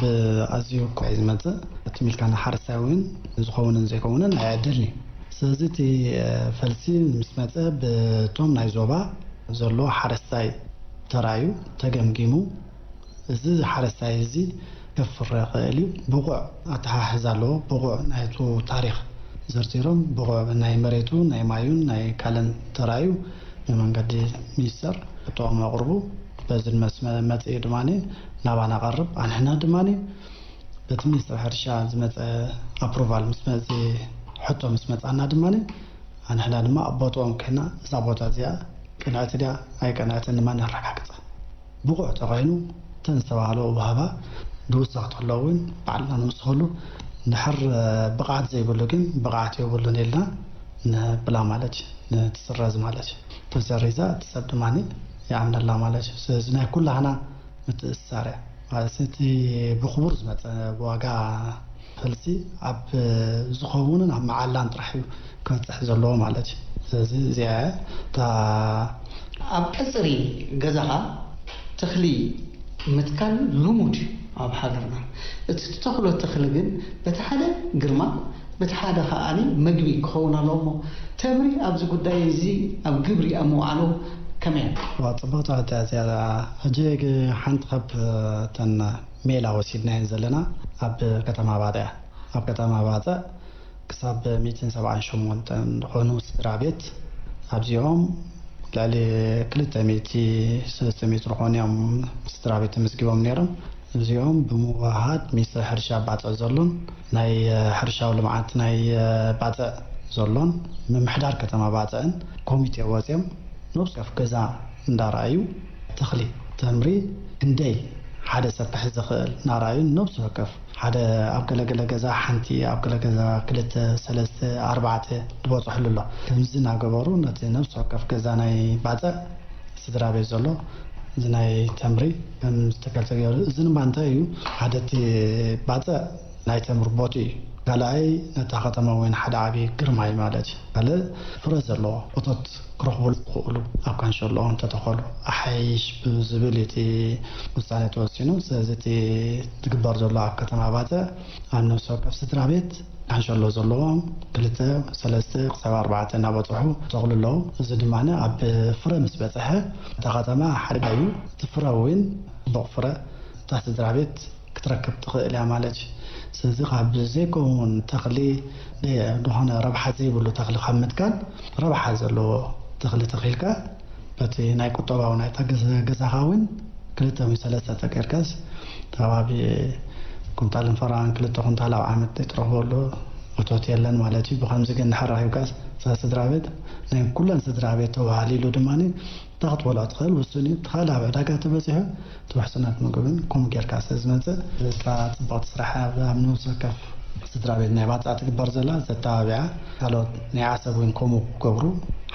ብኣዝዩ እኳ እዩ ዝመፅእ እቲ ሚልካ ንሓረስታይ እውን ዝኸውንን ዘይከውንን ኣይዕደልን እዩ። ስለዚ እቲ ፈልሲ ምስ መፀ ብቶም ናይ ዞባ ዘሎ ሓረስታይ ተራዩ ተገምጊሙ እዚ ሓረስታይ እዚ ከፍረ ይኽእል እዩ። ብቑዕ ኣተሓሕዛ ኣለዎ። ብቑዕ ናይቱ ታሪኽ ዘርዚሮም ብቑዕ ናይ መሬቱ ናይ ማዩን ናይ ካልእን ተራዩ ብመንገዲ ሚኒስተር ሕቶኦም ኣቕርቡ። በዚ መስመ መፅኢ ድማ ናባና ቀርብ ኣንሕና ድማ በቲ ሚኒስተር ሕርሻ ዝመፀ ኣፕሩቫል ምስ መፅኢ ሕቶ ምስ መፃና ድማ ኣንሕና ድማ ኣብ ቦትኦም ኮይና እዛ ቦታ እዚኣ ቅንዕቲ ድያ ኣይቀንዕትን ድማ ነረጋግፅ። ብቑዕ ተኾይኑ እተን ዝተባህሎ ውሃባ ንውሰኽ ተሎ እውን ባዕልና ንውስኸሉ። እንድሕር ብቕዓት ዘይብሉ ግን ብቕዓት የብሉን ኢልና ንብላ ማለት እዩ። ንትስረዝ ማለት እዩ። ተሰሪዛ እቲ ሰብ ድማ ይኣምነላ ማለት እዩ። ስለዚ ናይ ኩላህና ምትእስሳር እያ ማለት እቲ ብክቡር ዝመፀ ብዋጋ ፈልሲ ኣብ ዝኸውንን ኣብ መዓላን ጥራሕ እዩ ክበፅሕ ዘለዎ ማለት እዩ። ስለዚ እዚኣ እያ እታ ኣብ ቀፅሪ ገዛኻ ተኽሊ ምትካል ልሙድ እዩ ኣብ ሃገርና። እቲ ትተኽሎ ተኽሊ ግን በቲ ሓደ ግርማ በቲ ሓደ ከዓኒ መግቢ ክኸውን ኣለዎ እሞ ተምሪ ኣብዚ ጉዳይ እዚ ኣብ ግብሪ ኣብ ምውዓሉ ከመይ ኣሎ? ዋ ጽቡቕቲ ሕቶ እያ እዚኣ። ሕጂ ሓንቲ ካብ እተን ሜላ ወሲድናየን ዘለና ኣብ ከተማ ባጽዕ እያ። ኣብ ከተማ ባጽዕ ክሳብ ሚእትን ሰብዓን ሸሞንተን ዝኾኑ ስድራ ቤት ኣብዚኦም ልዕሊ ክልተ ሚእቲ ሰለስተ ሚእቲ ዝኾኑ እዮም ስድራ ቤት ተመዝጊቦም ነይሮም። እዚኦም ብምውህሃድ ሚኒስትሪ ሕርሻ ባጽዕ ዘሎን ናይ ሕርሻዊ ልምዓት ናይ ባጽዕ ዘሎን ምምሕዳር ከተማ ባጽዕን ኮሚቴ ወጺኦም ነብሲ ወከፍ ገዛ እንዳረኣዩ ተኽሊ ተምሪ ክንደይ ሓደ ሰብ ክሕዝ ዝኽእል እናረኣዩ ነብሲ ወከፍ ሓደ ኣብ ገለገለ ገዛ ሓንቲ ኣብ ገለ ገዛ ክልተ ሰለስተ ኣርባዕተ ዝበፅሕሉ ኣሎ። ከምዚ እናገበሩ ነቲ ነብሲ ወከፍ ገዛ ናይ ባፅዕ ስድራ ቤት ዘሎ እዚ ናይ ተምሪ ከም ዝተከል ተገይሩ እዚ ድማ እንታይ እዩ ሓደ እቲ ባፅዕ ናይ ተምሪ ቦቲ እዩ። ካልኣይ ነታ ከተማ እውን ሓደ ዓብዪ ግርማ እዩ ማለት እዩ። ካልእ ፍረ ዘለዎ እቶት ክረኽቡ ዝኽእሉ ኣብ ካንሸሎኦም እንተተኸሉ ኣሓይሽ ብዝብል እቲ ውሳኔ ተወሲኑ። ስለዚ እቲ ዝግበር ዘሎ ኣብ ከተማ ባፅዕ ኣብ ነፍሲ ወከፍ ስድራ ቤት ካንሸሎ ዘለዎም ክልተ ሰለስተ ክሳብ ኣርባዕተ እናበፅሑ ይተኽሉ ኣለዉ። እዚ ድማ ኣብ ፍረ ምስ በፅሐ እታ ከተማ ሓደጋ እዩ። እቲ ፍረ እውን ፅቡቕ ፍረ እታ ስድራ ቤት ክትረክብ ትኽእል እያ ማለት እዩ። ስለዚ ካብ ዘይከውን ተኽሊ ዝኾነ ረብሓ ዘይብሉ ተኽሊ ካብ ምትካል ረብሓ ዘለዎ ተኽሊ ተኺልካ በቲ ናይ ቁጠባዊ ናይታ ገዛኻ እውን ክልተ ወይ ሰለስተ ተገይርካስ ከባቢ ኩንታልን ፈራን ክልተ ኩንታል ኣብ ዓመት ትረኽበሉ እቶት የለን ማለት እዩ። ብኸምዚ ግን እንድሕር ረኺብካ፣ እዛ ስድራ ቤት ናይ ኩለን ስድራ ቤት ተባሃሊሉ ድማ እንታይ ክትበልዖ ትኽእል ውሱን እዩ። እቲ ካልእ ኣብ ዕዳጋ ተበፂሑ እቲ ውሕስነት ምግብን ከምኡ ጌርካ ስለ ዝመፅእ፣ እታ ፅብቕቲ ስራሕ ኣብ ኣብ ንኡስ ወከፍ ስድራ ቤት ናይ ባፅዕ ትግበር ዘላ ዘተባቢዓ ካልኦት ናይ ዓሰብ እውን ከምኡ ክገብሩ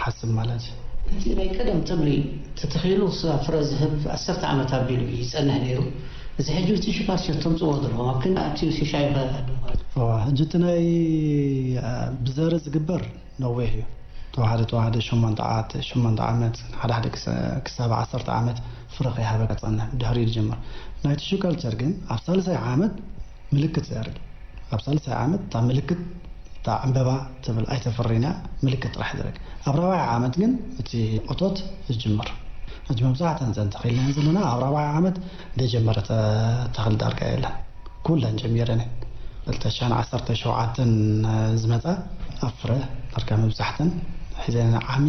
ሓስብ ማለት እዩ። እቲ ናይ ቀደም ተምሪ ተተኺሉ ክሳብ ፍረ ዝህብ ዓሰርተ ዓመት ኣቢሉ እዩ ይጸንሕ ነይሩ። እዚ ሕጂ እቲ ሽፋሽፍት ተምጽዎ ዘለኹም ኣብ ክንዲ ኣብቲ ሽሻይ ይኸ-፣ ኣለኹም? እዋ፣ ሕጂ እቲ ናይ፣ አ፣ ብዘር ዝግበር ነዊሕ እዩ። ተዋህደ ተዋህደ ሸሞንተ ዓመት፣ ሸሞንተ ዓመት፣ ሓደ ሓደ ክሰ-፣ ክሳብ ዓሰርተ ዓመት ፍረ ከይሃበካ ጸንሕ፣ ድሕሪኡ ዝጅምር። ናይ ቲሹ ካልቸር ግን ኣብ ሳልሳይ ዓመት ምልክት ዘርኢ። ኣብ ሳልሳይ ዓመት እታ ምልክት፣ እታ ዕምበባ ትብል ኣይተፍርይን እያ፣ ምልክት ጥራሕ ዘርኢ። ኣብ ራብዓይ ዓመት ግን እቲ እቶት ይጅምር። ሕጂ መብዛሕተን ዘን ተኺልናየን ዘለና ኣብ ራብዓይ ዓመት ዘይጀመረ ተ-፣ ተኽሊ ዳርጋ የለን። ኩለን ጀሚረን እየን። ክልተ ሽሕን ዓሰርተ ሸውዓተን ዝመጻ ኣብ ፍረ ዳርጋ መብዛሕተን ሒዘን ዓሚ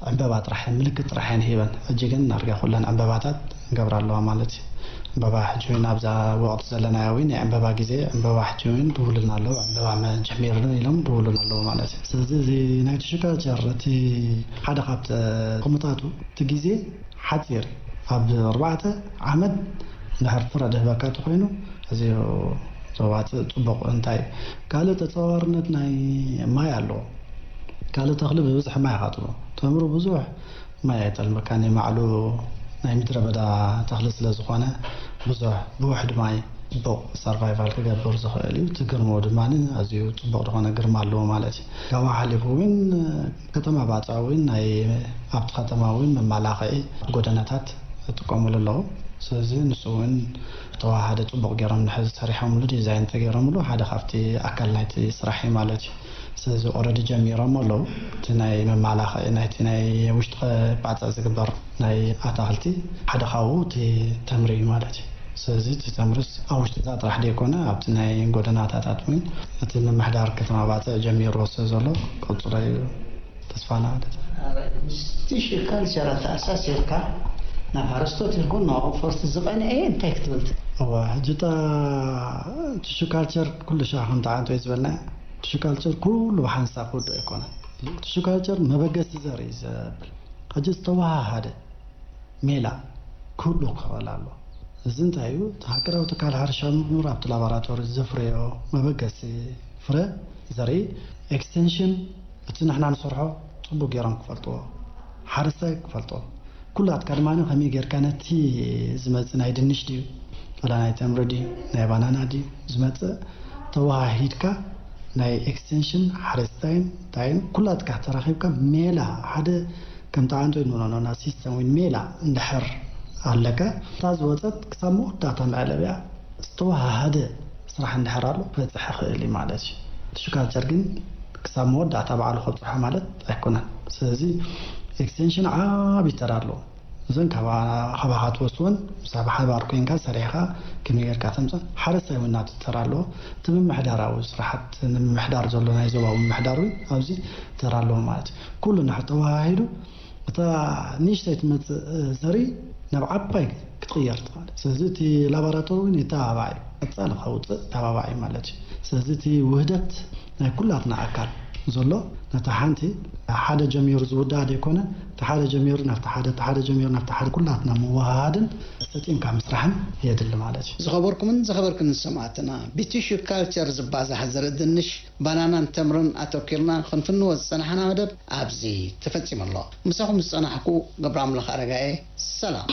ዕምበባ ጥራሕ እየን፣ ምልክት ጥራሕ እየን ሂበን። ሕጂ ግን ዳርጋ ኩለን ዕምበባታት ንገብራ ኣለዋ ማለት እዩ። ዕምበባ ሕጂ እውን ኣብዛ ወቕቲ ዘለናዮ እውን ናይ ዕምበባ ግዜ፣ ዕምበባ ሕጂ እውን ድውሉልና ኣለዉ፣ ዕምበባ መ-፣ ጀሚርና ኢሎም ድውሉልና ኣለዉ ማለት እዩ። ስለዚ እዚ ናይ ቲሹ ካልቸር እቲ ሓደ ካብቲ ጥቕምታቱ እቲ ግዜ ሓፂር እዩ። ኣብ ኣርባዕተ ዓመት እንድሕር ፍረ ድህበካ እንተኾይኑ ኣዝዩ ዘዋፅእ ፅቡቕ። እንታይ ካልእ ተፃዋርነት ናይ ማይ ኣለዎ። ካልእ ተኽሊ ብብዝሒ ማይ ይሓጥቦ። ተምሪ ብዙሕ ማይ ኣይጠልበካ። ናይ ባዕሉ ናይ ምድረ በዳ ተኽሊ ስለ ዝኾነ ብዙሕ ብውሕድ ማይ ጽቡቕ ሰርቫይቫል ክገብር ዝኽእል እዩ። እቲ ግርምኡ ድማ ኣዝዩ ጽቡቕ ዝኾነ ግርማ ኣለዎ ማለት እዩ። ካብኡ ሓሊፉ እውን ከተማ ባጽዕ እውን ናይ ኣብቲ ከተማ እውን መመላኽዒ ጎደናታት ይጥቀሙሉ ኣለዉ። ስለዚ ንሱ እውን ተወሃሃደ ጽቡቕ ገይሮም ንሕዚ ሰሪሖምሉ ዲዛይን ተገይሮምሉ ሓደ ካብቲ ኣካል ናይቲ ስራሕ እዩ ማለት እዩ። ስለዚ ኦረዲ ጀሚሮም ኣለዉ። እቲ ናይ መመላኽዒ ናይቲ ናይ ውሽጢ ባጽዕ ዝግበር ናይ ኣታኽልቲ ሓደ ካብኡ እቲ ተምሪ እዩ ማለት እዩ። ስለዚ እቲ ተምርስ ኣብ ውሽጢ እዛ ጥራሕ ደይኮነ ኣብቲ ናይ ጎደናታታት እውን እቲ ምምሕዳር ከተማ ባጽዕ ጀሚርዎ ስለ ዘሎ ቀጽሎ እዩ ተስፋና ማለት እዩ። ምስቲ ሽካል ሸራ ተኣሳሲርካ ናብ ሃረስቶት ይኹን ናብ ኦፈርት ዝቐንዐ እንታይ ክትብል ትኽእል? እወ፣ ሕጂ እታ ቲሹ ካልቸር ኩሉ ሻዕ ከም ተዓንቶ እዩ ዝበልና። ቲሹ ካልቸር ኩሉ ብሓንሳብ ክውድኦ ኣይኮነን። ቲሹ ካልቸር መበገሲ ዘርኢ እዩ ዘብል። ሕጂ ዝተወሃሃደ ሜላ ክህሉ ክኽእል ኣሎ። እዚ እንታይ እዩ? እቲ ሃገራዊ ትካል ሕርሻ ምምር ኣብቲ ላቦራቶሪ ዘፍረዮ መበገሲ ፍረ ዘርኢ ኤክስቴንሽን እቲ ንሕና ንሰርሖ ጽቡቅ ገይሮም ክፈልጥዎ፣ ሓረስታይ ክፈልጦ፣ ኩላትካ ድማ ከመይ ጌርካ ነቲ ዝመጽእ ናይ ድንሽ ድዩ፣ ዋላ ናይ ተምሪ ድዩ፣ ናይ ባናና ድዩ ዝመጽእ ተወሃሂድካ ናይ ኤክስቴንሽን ሓረስታይን እንታይን ኩላትካ ተራኺብካ ሜላ ሓደ ከም ተዓንቶ ንብሎ ኖና ሲስተም ወይ ሜላ እንድሕር ኣለካ፣ እታ ዝወጸት ክሳብ መወዳእታ መዕለቢያ ዝተወሃሃደ ስራሕ እንድሕር ኣሎ ክበጽሕ ይኽእል እዩ ማለት እዩ። ቲሹ ካልቸር ግን ክሳብ መወዳእታ ባዕሉ ከብጽሖ ማለት ኣይኮነን። ስለዚ ኤክስቴንሽን ዓቢ ተራ ኣለዎ። እዘን ካባ-፣ ካባኻ ትወስወን ምስ ብሓባር ኮይንካ ሰሪሕኻ ከመይ ጌርካ ተምጽእ ሓረስታይ እውን ናቱ ተራ ኣለዎ። እቲ ምምሕዳራዊ ስራሓት ንምምሕዳር ዘሎ ናይ ዞባዊ ምምሕዳር እውን ኣብዚ ተራ ኣለዎ ማለት እዩ። ኩሉ ንሕ ተወሃሂዱ እታ ንእሽተይ ትመጽእ፣ እ፣ ዘርኢ ናብ ዓባይ ክትቕየር ትኽእል። ስለዚ እቲ ላቦራቶሪ እውን የተባባዕ እዩ። ቀጻሊ ከውጽእ ተባባዕ እዩ ማለት እዩ። ስለዚ እቲ ውህደት ናይ ኩላትና ኣካል ዘሎ ነታ ሓንቲ ሓደ ጀሚሩ ዝውዳእ ዘይኮነ፣ እቲ ሓደ ጀሚሩ ናብቲ ሓደ፣ እቲ ሓደ ጀሚሩ ናብቲ ሓደ ኩላትና ምውሃሃድን ሰጢምካ ምስራሕን የድሊ ማለት እዩ። ዝኸበርኩምን ዝኸበርክን ሰማዕትና፣ ብቲሹ ካልቸር ዝባዛሕ ዘርኢ ድንሽ፣ ባናናን ተምርን ኣተኪርና ክንፍንዎ ዝጸናሕና መደብ ኣብዚ ተፈጺሙ ኣሎ። ምሳኹም ዝጸናሕኩ ገብረ ኣምላኽ ኣረጋየ፣ ሰላም።